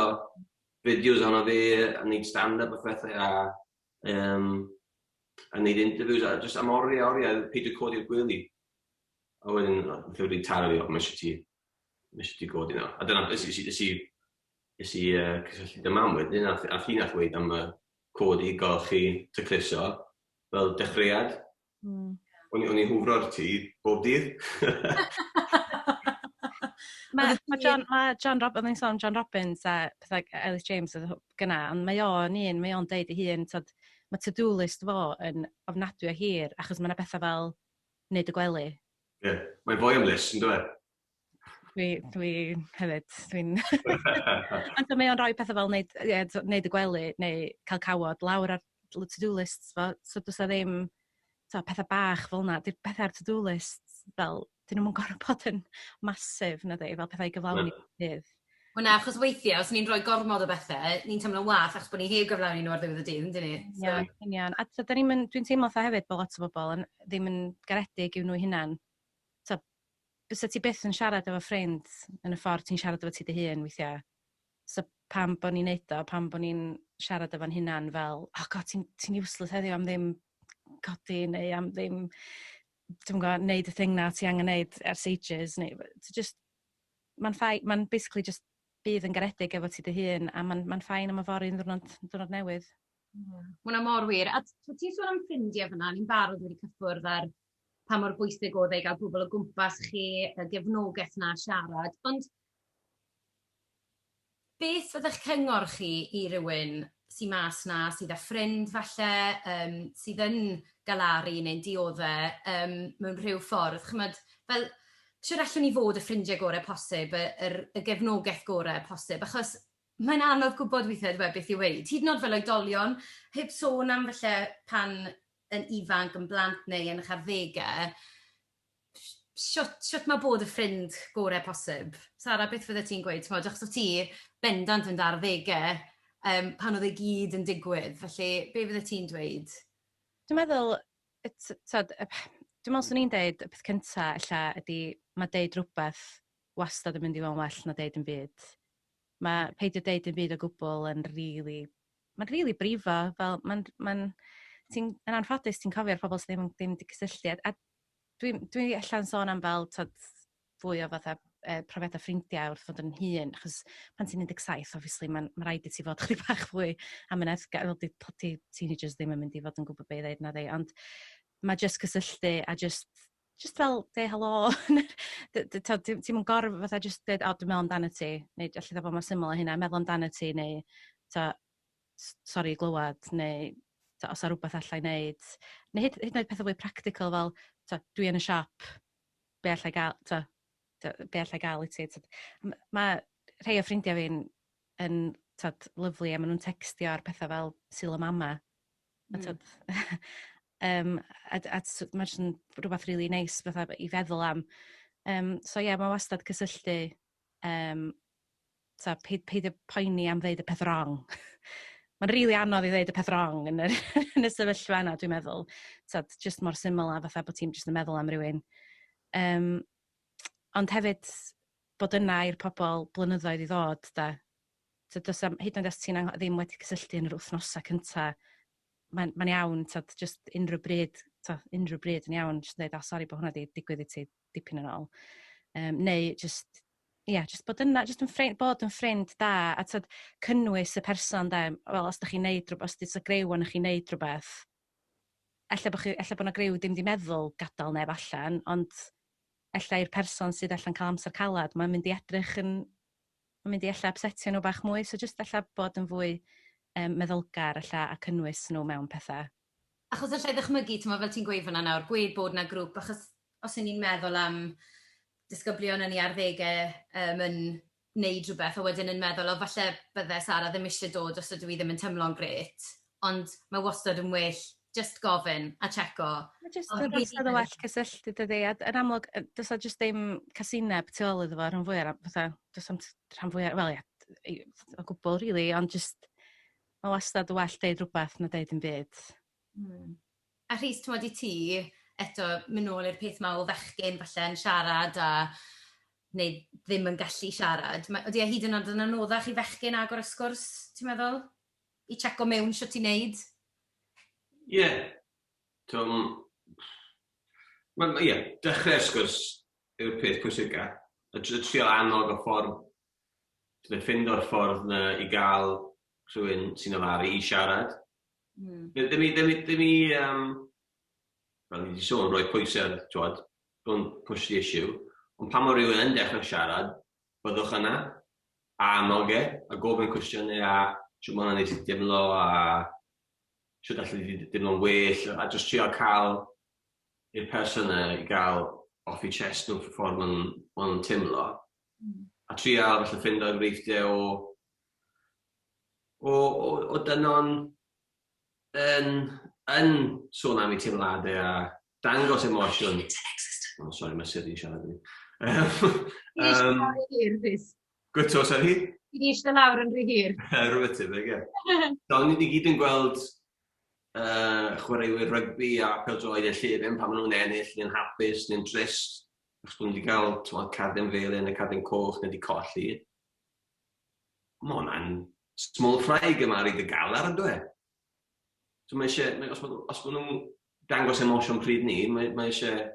fideos ohono fe yn neud stand-up a phethe a a neud interviews a jyst am oriau a oriau, peidio codi o'r gwely. A wedyn nath e rili taro fi, o ma' isie ti, ma' isie ti godi nawr. A dyna nes i nes i nes i cysylltu 'da mam wedyn, a hi nath weud am y codi, golchi, tacluso, fel dechreuad. O'n i'n hwfro'r tŷ bob dydd. Mae John, ma John Rob, oedden ni'n sôn am John Robbins a pethau Ellis James oedd gyna, ond mae o'n un, mae o'n deud ei hun, tod, mae to-do list fo yn ofnadwy o hir, achos mae yna bethau fel wneud y gwely. Ie, yeah, mae'n fwy am list, yn dweud? Dwi hefyd, dwi'n. Ond mae o'n rhoi pethau fel wneud, yeah, wneud y gwely neu cael cawod lawr ar to-do lists fo, so does 'na ddim so, pethau bach fel yna. Di'r pethau ar to-do lists fel, dyn nhw'n gorfod bod yn massive na di, fel pethau i gyflawni dydd. Wel na, achos weithiau, os ni'n rhoi gormod o bethau, ni'n teimlo'n wath achos bod ni heb gyflawni nhw ar ddiwedd y dydd, yndyn ni? So... Ie, union. A so, da ni'n dwi'n teimlo fatha hefyd bod lot o bobl yn, ddim yn garedig i'w nhw hunan. So, bysa ti byth yn siarad efo ffrind yn y ffordd ti'n siarad efo ti dy hun weithiau. So pam bod ni'n neud o, pam bod ni'n siarad efo'n hunan fel, oh God, ti'n ti useless heddiw am ddim codi neu am ddim, dwi'n gwybod, neud y thing na ti angen neud ers ages. Neu, so just, mae'n fine, mae'n basically just bydd yn garedig efo ti dy hun a mae'n ma fine am yfory yn ddwrnod newydd. Yeah. Hwnna mor wir. A ti'n sôn am ffrindiau fyna, ni'n barod wedi cyffwrdd ar pa mor bwysig oedd e i gael pobl o gwmpas chi, y gefnogaeth na siarad. Ond beth fydda'ch cyngor chi i rywun sy'n mas na, sydd â ffrind falle, sydd yn galaru neu'n dioddau mewn rhyw ffordd? Chimod, fel, shwt allwn ni fod y ffrindiau gorau posib, y gefnogaeth gorau posib? Achos mae'n anodd gwybod weithiau dyw e, beth i'w weud. Hyd yn oed fel oedolion, heb sôn am falle pan yn ifanc, yn blant neu yn eich arddegau, shwt mae bod y ffrind gorau posib? Sara, beth fydde ti'n gweud? T'mod, achos o' ti bendant yn dy arddegau pan oedd e gyd yn digwydd, felly be fydde ti'n dweud? Dwi'n meddwl, t'od, dwi'n meddwl swn i'n deud y peth cynta ella ydy mae deud rhywbeth wastad yn mynd i fod yn well na deud dim byd. Mae peidio deud dim byd o gwbl yn rili, mae'n rili brifo, fel mae'n, mae'n, ti'n, yn anffodus ti'n cofio'r pobl sydd ddim wedi cysylltu, a dwi ella'n sôn am fel, t'od, fwy o fatha profiadau ffrindiau wrth fod yn hŷn, achos pan ti'n 17, obviously, mae'n ma rhaid i ti fod chydig bach fwy amyneddgar, fel di teenagers ddim yn mynd i fod yn gwybod be i ddeud na ddi, ond mae just cysylltu a just fel deud helo, ti'n mynd gorfod fatha just deud, o, dwi'n meddwl amdano ti, neu allai fod mor syml â hynna, meddwl amdano ti, neu ta, sori i glywed, neu ta, os 'na rhywbeth allai wneud, neu hyd yn oed pethau fwy practical fel, ta, dwi yn y siop, be allai gael, ta, be allai gael i ti. Mae rhai o ffrindiau fi'n yn, t'od, lyfli a maen nhw'n textio ar pethau fel Sul y Mama. A t'od, a mae'n jyst yn rhywbeth really neis fatha i feddwl am. So ie, yeah, mae wastad cysylltu, ta, peidio poeni am ddeud y peth wrong. Mae'n rili really anodd i ddeud y peth wrong yn y sefyllfa yna, dwi'n meddwl. T'od, just mor syml a fatha bod ti'n just yn meddwl am rywun. Ond hefyd bod yna i'r pobl blynyddoedd i ddod da. So does am, hyd yn oed os ti'n ddim wedi cysylltu yn yr wythnosau cynta, mae'n ma iawn, t'od, just unrhyw bryd, t'od, unrhyw bryd yn iawn, just dweud, "Oh, sori bod hwnna wedi digwydd i ti dipyn yn ôl." Neu just, ie, yeah, just bod yna, just yn ffrind, bod yn ffrind da, a t'od, cynnwys y person da, wel, os da chi'n neud rhywbeth, os 'di griw ond chi'n neud rhywbeth, ella bod 'na griw dim di meddwl gadael neb allan, ond ella i'r person sydd allan cael amser calad, mae'n mynd i ella upsetio nhw bach mwy, so just ella bod yn fwy meddylgar ella a cynnwys nhw mewn pethau. Achos allai ddychmygu, ti'n fel ti'n gweud fyna nawr, gweud bod na grŵp, achos os y'n ni'n meddwl am disgyblion yn ei arddegau yn neud rhywbeth, a wedyn yn meddwl, "O, falle bydde Sara ddim eisiau dod os ydw i ddim yn teimlo'n gret," ond mae wastad yn well just gofyn a checo. Mae just yn wastad yn well cysylltu, dydy. A yn amlwg, does o just ddim casineb tu ôl iddo fo rhan fwyaf, fatha, does am rhan fwyaf, wel ie, o gwbl, really, ond just, mae wastad yn well deud rhywbeth na deud dim byd. A Rhys, ti'n i ti, eto, mynd nôl i'r peth ma o fechgyn falle yn siarad a neu ddim yn gallu siarad. Mae, ydy e hyd yn oed yn anoddach i fechgyn agor y sgwrs, ti'n meddwl? I checo mewn shwt ti'n neud? Ie. Yeah. Ie, yeah, dechrau'r sgwrs yw'r peth pwysica. A trio annog y ffordd, ffindo'r ffordd na i gael rhywun sy'n ofaru i siarad. Ddim i, fel ni wedi sôn, rhoi pwysau ar, t'wod, don't push the issue. Ond pan mae rhywun yn dechrau siarad, byddwch yna, a annog e, a gofyn cwestiynau a shwt mae hwnna'n neud ti dimlo a shwt allu di dimlo'n well, a just trio cael i'r person yna i gael off i chest nhw ffordd ma nhw'n timlo. A trio falle ffindo enghreifftiau o dynon yn sôn am eu teimladau a dangos emosiwn. Oh, sorry, mae Siri'n siarad i fi. Hir, Gwyto, sorry? Ti di eistedd lawr yn rhy hir. Rhywbeth tebyg, ie. So, ni wedi gyd yn gweld chwaraewyr rygbi a pêl-droed yn llefen pan maen nhw'n ennill, neu'n hapus, neu'n drist, achos bod nhw wedi cael, t'mod, cardyn felyn neu cardyn coch neu wedi colli. Mae hwnna'n small fry gymharu dy galar, ynddo e? So mae eisiau, os ma nhw'n dangos emosiwn pryd ni, mae eisiau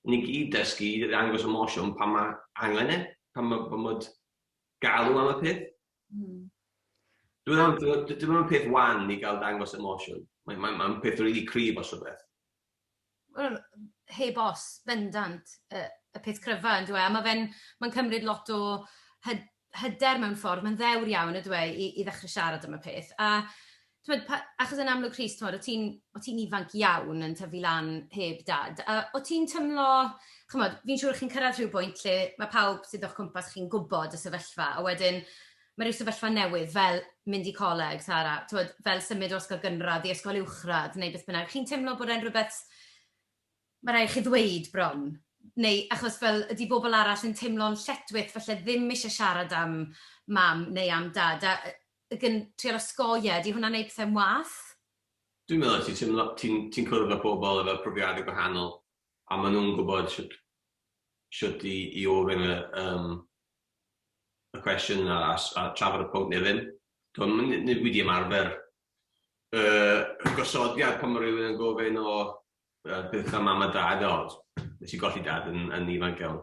ni gyd dysgu i ddangos emosiwn pan mae angen e, pan mae galw am y peth. Dwi'n meddwl, dim ond peth wan i gael dangos emosiwn. Mae'n mae peth really cryf os rhywbeth. Wel, heb os, bendant, y peth cryfa yn dweud. A mae fe'n ma cymryd lot o hyder mewn ffordd, mae'n ddewr iawn y dweud i ddechrau siarad am y peth. A t'mod, achos yn amlwg, Rhys, t'mod, o ti'n ifanc iawn yn tyfu lan heb dad. A o ti'n tymlo, ch'mod, fi'n siŵr chi'n cyrraedd rhyw bwynt lle mae pawb sydd o'ch cwmpas chi'n gwybod y sefyllfa, a wedyn mae rhyw sefyllfa newydd fel mynd i coleg, Sara, t'mod, fel symud o ysgol gynradd i ysgol uwchradd neu beth bynnag. Chi'n teimlo bod e'n rhywbeth mae rhaid chi ddweud bron? Neu achos fel ydy bobl arall yn teimlo'n lletchwith, falle ddim eisiau siarad am mam neu am dad, a yn trial osgoi e, ydy hwnna'n neud pethau'n wath? Dwi'n meddwl ti'n teimlo, ti cwrdd â pobl efo profiadau gwahanol a maen nhw'n gwybod shwt i ofyn y cwestiwn a trafod y pwnc neu ddim. Dwi'n ni wedi ymarfer y gosodiad pan mae rhywun yn gofyn o beth am mam a dad, "O, nes i golli dad yn ifanc iawn."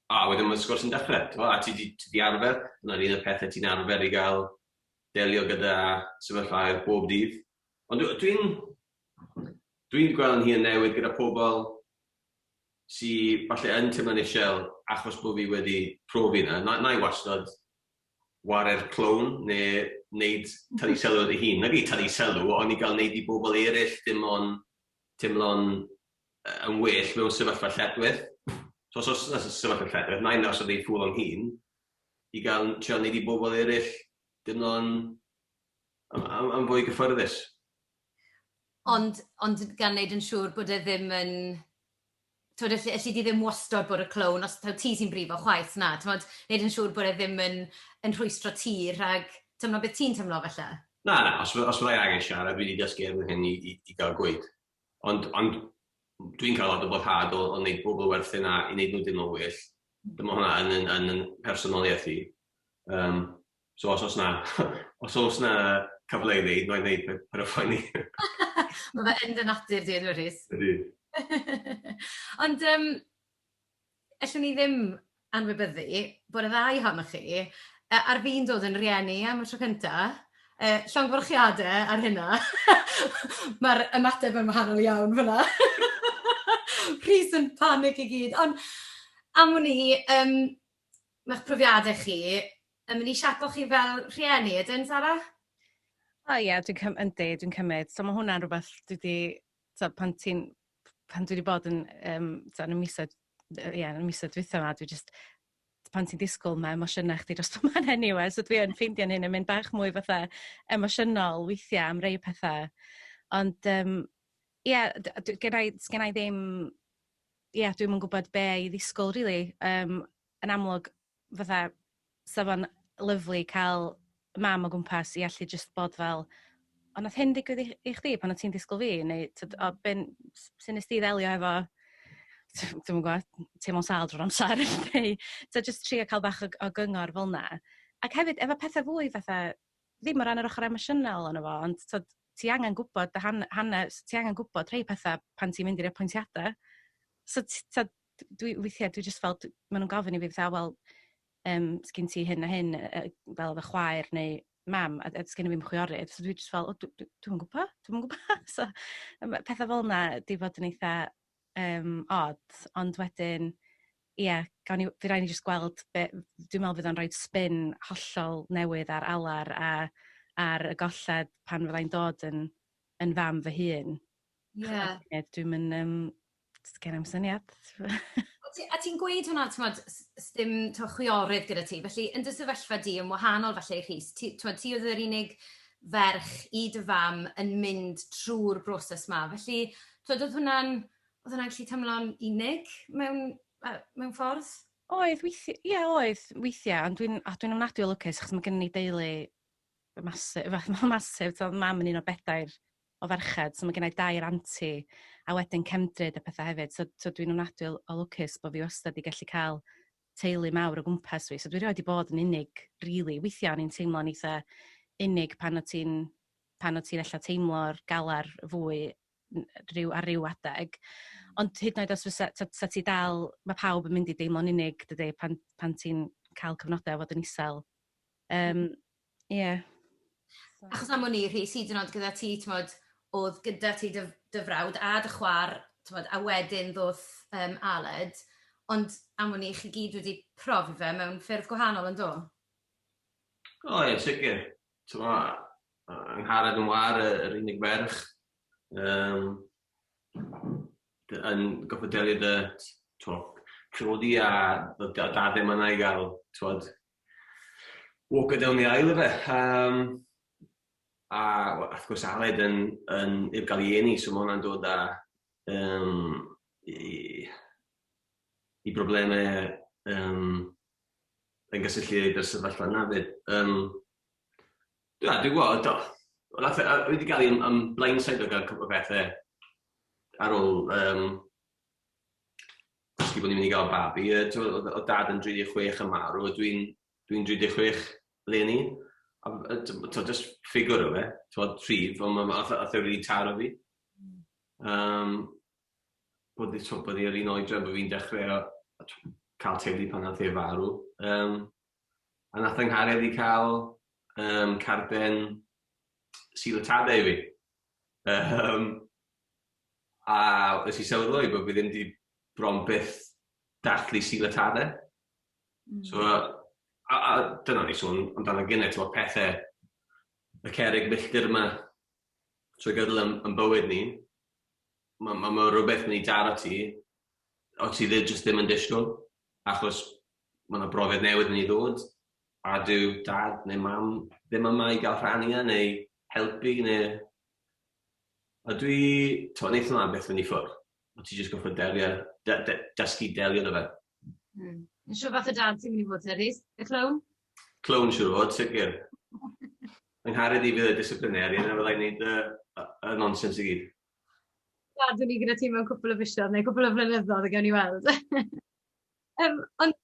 A wedyn mae'r sgwrs yn dechrau, t'mo', a ti di arfer, dyna'r un o'r pethau ti'n arfer i gael delio gyda sefyllfaoedd bob dydd. Ond dwi'n gweld yn hun newid gyda pobl sy falle yn teimlo'n isel achos bod fi wedi profi yna. Na i wastad ware'r clown neu wneud tynnu sylw at ei hun. Nag i tynnu sylw, ond i gael wneud i bobl eraill dim ond teimlo'n yn well mewn sefyllfa lletchwith. So os oes yna sefyllfa lletchwith, na i os oedd ei ffwl o'n hun i gael trio wneud i bobl eraill teimlo'n am fwy gyffyrddus. Ond gan wneud yn siŵr bod e ddim yn... T'mod, elli di ddim wastod bod y clown, os taw ti sy'n brifo chwaith, na. T'mod, wneud yn siŵr bod e ddim yn rhwystro ti rhag teimlo beth ti'n teimlo felly. Na, os fyddai angen siarad, dwi wedi dysgu erbyn hyn i gael gweud. Ond dwi'n cael lot o boddhad o wneud bobl werthu na i wneud nhw deimlo'n well. Dyma hwnna yn, yn, yn, yn personoliaeth i. So os oes na, os oes na cyfle i wneud, mae'n wneud per y phoeni. Mae fe yn dy natur di, ydw Rhys? Ydy. Ond allwn ni ddim anwybyddu bod y ddau ohonoch chi ar fin dod yn rieni am y tro cynta. Llongyfarchiadau ar hynna. Mae'r ymateb yn wahanol iawn fyna. Rhys yn panic i gyd. Ond am wn i, mae'ch profiadau chi yn mynd i siapo chi fel rhieni, ydyn, Sara? O ie, dwi'n cym yndi, dwi'n cymryd. So mae hwnna'n rhywbeth dwi 'di, so pan ti'n, pan dwi 'di bod yn, so yn y misoedd, ie, yn y misoedd dwytha 'ma, dwi jyst, pan ti'n disgwyl mae emosiynau chdi dros yma'n anyway, so dwi yn ffeindio'n hyn yn mynd bach mwy fatha emosiynol weithiau am rei pethau. Ond ie, sgenna i ddim, ie, dwi'm yn gwybod be i ddisgwyl really. Yn amlwg, fatha, sa fo'n lyfli cael mam o gwmpas i allu jyst bod fel, o nath hyn ddigwydd i chdi pan o ti'n disgwyl fi, neu tyd, o, ben, sut nes di ddelio efo, dwi'm yn gwybod, teimlo'n sâl drwy'r amser, neu so jyst trio cael bach o gyngor fel 'na. Ac hefyd efo pethau fwy fatha, ddim o ran yr ochr emosiynol ono fo, ond tyd, ti angen gwybod dy hanes, ti angen gwybod rhai pethau pan ti'n mynd i'r apwyntiadau. So tyd, dwi, weithiau dwi jyst fel, maen nhw'n gofyn i fi fatha, wel, sgyn ti hyn a hyn, fel efo chwaer neu mam, a sgyn i fi'm chwiorydd, so dwi jyst fel, o, dwi'm yn gwybod, dwi'm yn gwybod. So, pethau fel yna di fod yn eitha odd, ond wedyn, ie, yeah, gawn ni, fydd rhaid ni jyst gweld, be, dwi'n meddwl fydd o'n rhoi spin hollol newydd ar alar a ar y golled pan fyddai'n dod yn fam fy hun. Ie. Dwi'n mynd, gen i'm syniad. A ti'n gweud hwnna, t'mod, sdim chwiorydd gyda ti, felly yn dy sefyllfa di yn wahanol falle i Rhys, ti, t'mod, ti oedd yr unig ferch i dy fam yn mynd trwy'r broses ma, felly t'mod, oedd hwnna'n gallu teimlo'n unig mewn ffordd? Oedd, weithiau, ie, oedd, weithiau, ond dwi'n ofnadwy o lwcus, achos mae gen i deulu massive, massive, so mam yn un o bedair o ferched, so mae gen i dair anti, a wedyn cefndryd a pethau hefyd, so dwi'n ofnadwy o lwcus bod fi wastad i gallu cael teulu mawr o gwmpas fi, so dwi rioed 'di bod yn unig, really. Weithiau o'n i'n teimlo'n eitha unig pan o ti'n ella teimlo'r galar fwy rhyw, ar ryw adeg. Ond hyd yn oed os fysa, sa ti dal, mae pawb yn mynd i deimlo'n unig, dydy, pan ti'n cael cyfnodau o fod yn isel. Ie. So. Achos am wn i, Rhys, hyd yn oed gyda ti, t'mod, oedd gyda ti dy frawd a dy chwaer, t'mod, a wedyn ddoth Aled, ond am wn i, chi gyd wedi profi fe mewn ffyrdd gwahanol, yn do? O ie, sicr. T'mo', Angharad yn war, yr unig ferch, yn gorfod delio 'da, t'mo', priodi a dad ddim yna i gael, t'mod, walk her down the aisle ife. A wrth gwrs Aled yn heb gael ei eni, so ma' hwnna'n dod â i broblemau yn gysylltiedig â'r sefyllfa yna 'fyd. Dwi'n gwybod, do. Nath e, wedi cael ei am blindside o gael cwpl o bethau ar ôl dysgu bod ni'n mynd i gael babi. Oedd dad yn 36 yn marw, a dwi'n 36 leni. A just ffigur o fe, t'mod, rhif, ond ath e really taro fi. Bod i'r un oedran bod fi'n dechrau cael teulu pan nath e farw. A nath yng nghariad i cael carden Sul y Tadau i fi. A nes i sylweddoli bod fi ddim 'di bron byth dathlu Sul y Tadau. So, a dyna ni sôn amdano gynnau, t'mod, pethe, y cerrig milltir yma trwy gydol yn bywyd ni, ma rhywbeth mynd i daro ti, o ti ddim jyst ddim yn disgwyl, achos ma' 'na brofiad newydd yn mynd i ddod, a dyw dad neu mam ddim yma i gael rhannu e, neu helpu, neu... A dwi... T'mod, neith hwnna byth mynd i ffwrdd. O ti jyst gorfod delio, dysgu delio 'da fe. Yn siŵr fath o dad ti'n mynd i fod te, Rhys? Y clown? Clown siŵr o fod, sicr. Yng nghariad i fydd y disciplinarian a fyddai'n neud y nonsens i gyd. Gadwn ni gyda ti mewn cwpl o fisoedd neu cwpl o flynyddoedd a gawn ni weld. Ond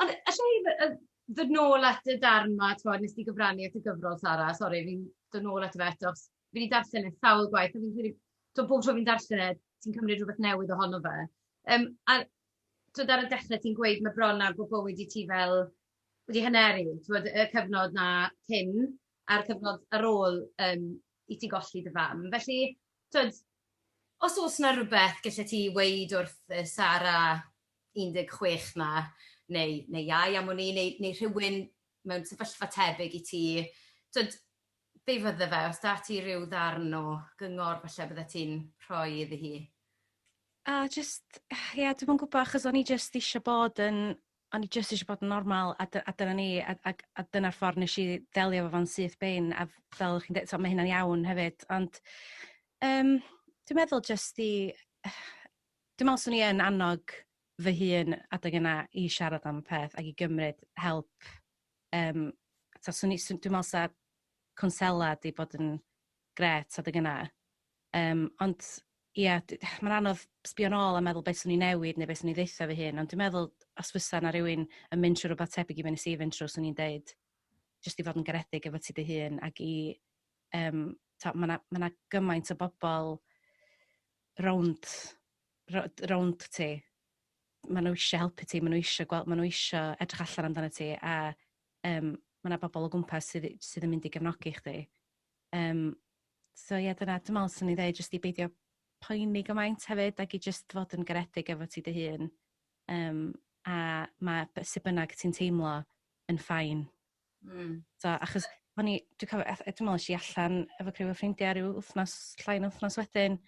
Ond alla i ddod nôl at y darn 'ma, t'mod, nes di gyfrannu at y gyfrol, Sara, sori, fi'n dod nôl ato fe eto, achos fi 'di darllen e sawl gwaith, a fi'n credu, t'mod, bob tro fi'n darllen e, ti'n cymryd rhywbeth newydd ohono fe. Um, a t'mod, ar y dechrau ti'n gweud mae bron ar bod bywyd i ti fel wedi haneru, t'mod, y cyfnod 'na cyn a'r cyfnod ar ôl um, i ti golli dy fam. Felly, t'mod, os oes 'na rywbeth gallet ti weud wrth Sara 16 'na, neu, neu iau am wn i, neu, neu rhywun mewn sefyllfa tebyg i ti, t'wod, be fydde fe, os da ti ryw ddarn o gyngor falle bydde ti'n rhoi iddi hi? A jyst, ie, yeah, dwi'm yn gwybod, achos o'n i jyst eisiau bod yn, o'n i jyst eisiau bod yn normal, a, a dyna ni, a, a, a dyna'r ffordd nes i ddelio efo fo'n syth bin, a fel chi'n dweud, so, mae hynna'n iawn hefyd, ond um, dwi'n meddwl jyst i, dwi'n meddwl swn i yn annog fy hun adeg yna i siarad am y peth ac i gymryd help. Um, so, swn i, dwi'n meddwl sa cwnsela di bod yn gret adeg yna. Um, ond ie, yeah, mae'n anodd sbio nôl a meddwl beth swn i newid neu beth swn i ddeitha fy hun, ond dwi'n meddwl os fysa na rhywun yn mynd trwy rhywbeth tebyg i be nes i fynd trwy, swn i'n deud jyst i fod yn garedig efo ti dy hun ac i um, mae yna ma, gymaint o bobl rownd, rownd ti. Maen nhw eisiau helpu ti, maen nhw eisiau gweld, maen nhw eisiau edrych allan amdano ti a um, mae yna bobl o gwmpas sydd, sydd yn mynd i gefnogi chdi. Um, so ie, yeah, dyna, dwi'n meddwl swn i ddeud jyst i beidio poeni gymaint hefyd ac i jyst fod yn garedig efo ti dy hun. Um, a mae sut bynnag ti'n teimlo yn ffain. So, achos o'n i, dwi'n cofio, dwi'n meddwl es i allan efo criw o ffrindiau rhyw wythnos, llai na wythnos wedyn.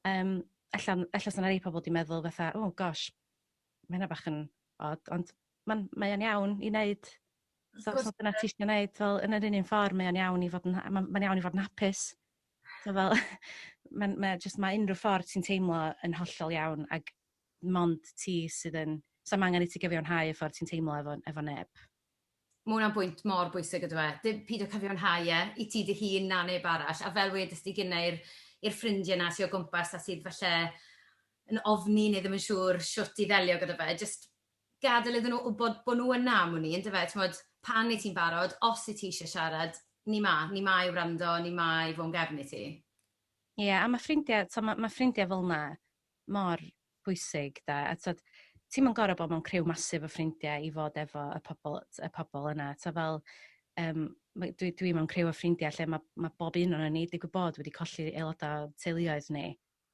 Um, ella, ella sy'n rhai pobl wedi meddwl fatha, oh gosh, mae hynna bach yn odd, ond mae'n mae o'n iawn i wneud. So, os dyna ti eisiau gwneud, fel yn yr un un ffordd, mae o'n iawn i fod yn, mae'n mae iawn i fod yn hapus. So fel, mae'n mae just, mae unrhyw ffordd ti'n teimlo yn hollol iawn, ac mond ti sydd yn, so angen i ti gyfiawnhau y ffordd ti'n teimlo efo, efo neb. Mae hwnna'n bwynt mor bwysig yndyw e? Dim pido cyfiawnhau e i ti dy hun na neb arall. A fel wedest ti gynne i'r i'r ffrindiau 'na sy o gwmpas a sydd falle yn ofni neu ddim yn siŵr shwt i ddelio gyda fe, jyst gadael iddyn nhw wybod bod nhw yna am wn i, yndyfe? Timod, pan wyt ti'n barod, os wyt ti eisiau siarad, ni 'ma, ni 'ma i wrando, ni 'ma i fod yn gefn i ti. Ie, yeah, a mae ffrindiau, so mae, mae ffrindiau fel 'na mor bwysig da. A t'od, ti'm yn gorfod bod mewn criw masif o ffrindiau i fod efo y pobl, y pobl yna. Ta fel, um, dwi, dwi mewn criw o ffrindiau lle mae, mae bob un o'n ni digwydd bod wedi colli aelodau teuluoedd ni.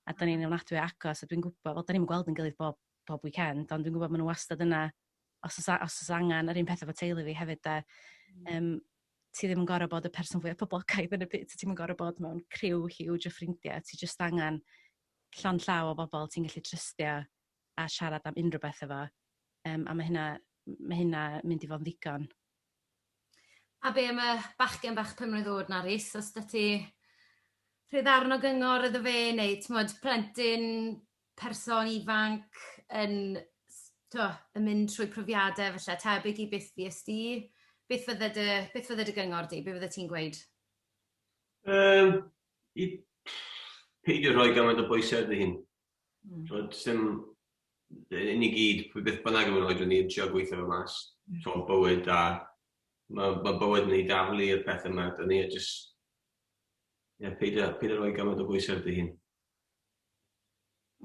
A da ni'n ofnadwy agos, a dwi'n gwybod, wel, da ni'n gweld yn gilydd bob, bob weekend, ond dwi'n gwybod maen nhw wastad yna os oes, os oes angen, yr un peth efo teulu fi hefyd, da. Um, ti ddim yn gorfod bod y person fwyaf poblogaidd yn y byd, ti'n yn gorfod bod mewn criw huge o ffrindiau, ti jyst angen llond llaw o bobl ti'n gallu trystio a siarad am unrhyw beth efo. Um, a mae hynna, mae hynna mynd i fod yn ddigon. A be am y bachgen bach pum mlwydd oed 'na Rhys, os 'da ti rhyw ddarn o gyngor iddo fe neu t'mod plentyn, person ifanc yn t'o' yn mynd trwy profiade falle tebyg i beth fuest di, beth fydde dy beth fydde dy gyngor di, be fydde ti'n gweud? Um, i peidio rhoi gymaint o bwysau ar dy hun. Mm. Dim, ni gyd, pwy beth bynnag yw'n oedran ni, yn trio gweithio fe mas. Mm. bywyd a mae, ma bywyd yn ei daflu i'r pethau yma. Dyn ni just, yeah, peidio, peidio rhoi gymaint o bwysau ar dy hun.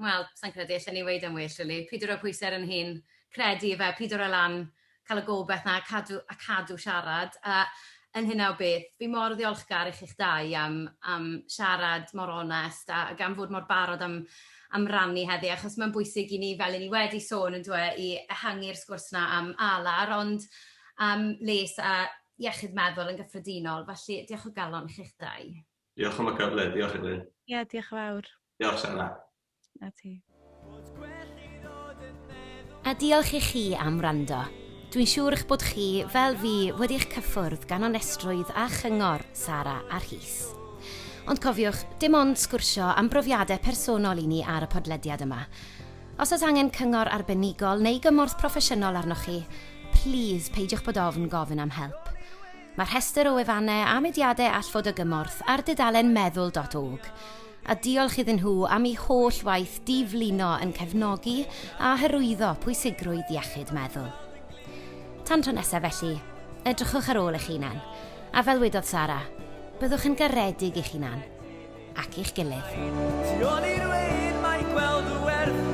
Wel, sa'n credu allen ni weud yn well, really. Peidio rhoi pwysau ar yn hun, credu fe, pido rhoi lan, cael y gobeith na, cadw, a cadw siarad. A yn hynna o beth, fi mor ddiolchgar i chi'ch dau am, am siarad mor onest a, ac am fod mor barod am, am rannu heddi, achos mae'n bwysig i ni, fel i ni wedi sôn yn dwe, i ehangu'r sgwrs na am alar, ond am les a iechyd meddwl yn gyffredinol. Felly, diolch o galon i chi'ch dau. Diolch am y cyfle, diolch Elin. Ie, yeah, diolch yn fawr. Diolch Sara. Na ti. A diolch i chi am wrando. Dwi'n siŵr eich bod chi, fel fi, wedi'ch cyffwrdd gan onestrwydd a chyngor Sara a Rhys. Ond cofiwch, dim ond sgwrsio am brofiadau personol i ni ar y podlediad yma. Os oes angen cyngor arbenigol neu gymorth proffesiynol arnoch chi, plîs peidiwch bod ofn gofyn am help. Mae rhestr o wefannau a mudiadau all fod o gymorth ar dudalen meddwl.org. A diolch iddyn nhw am eu holl waith diflino yn cefnogi a hyrwyddo pwysigrwydd iechyd meddwl. Tan tro nesaf felly, edrychwch ar ôl eich hunan, a fel wedodd Sara, byddwch yn garedig i'ch hunan, ac i'ch gilydd. Tu ôl i'r wên mae gweld y werth.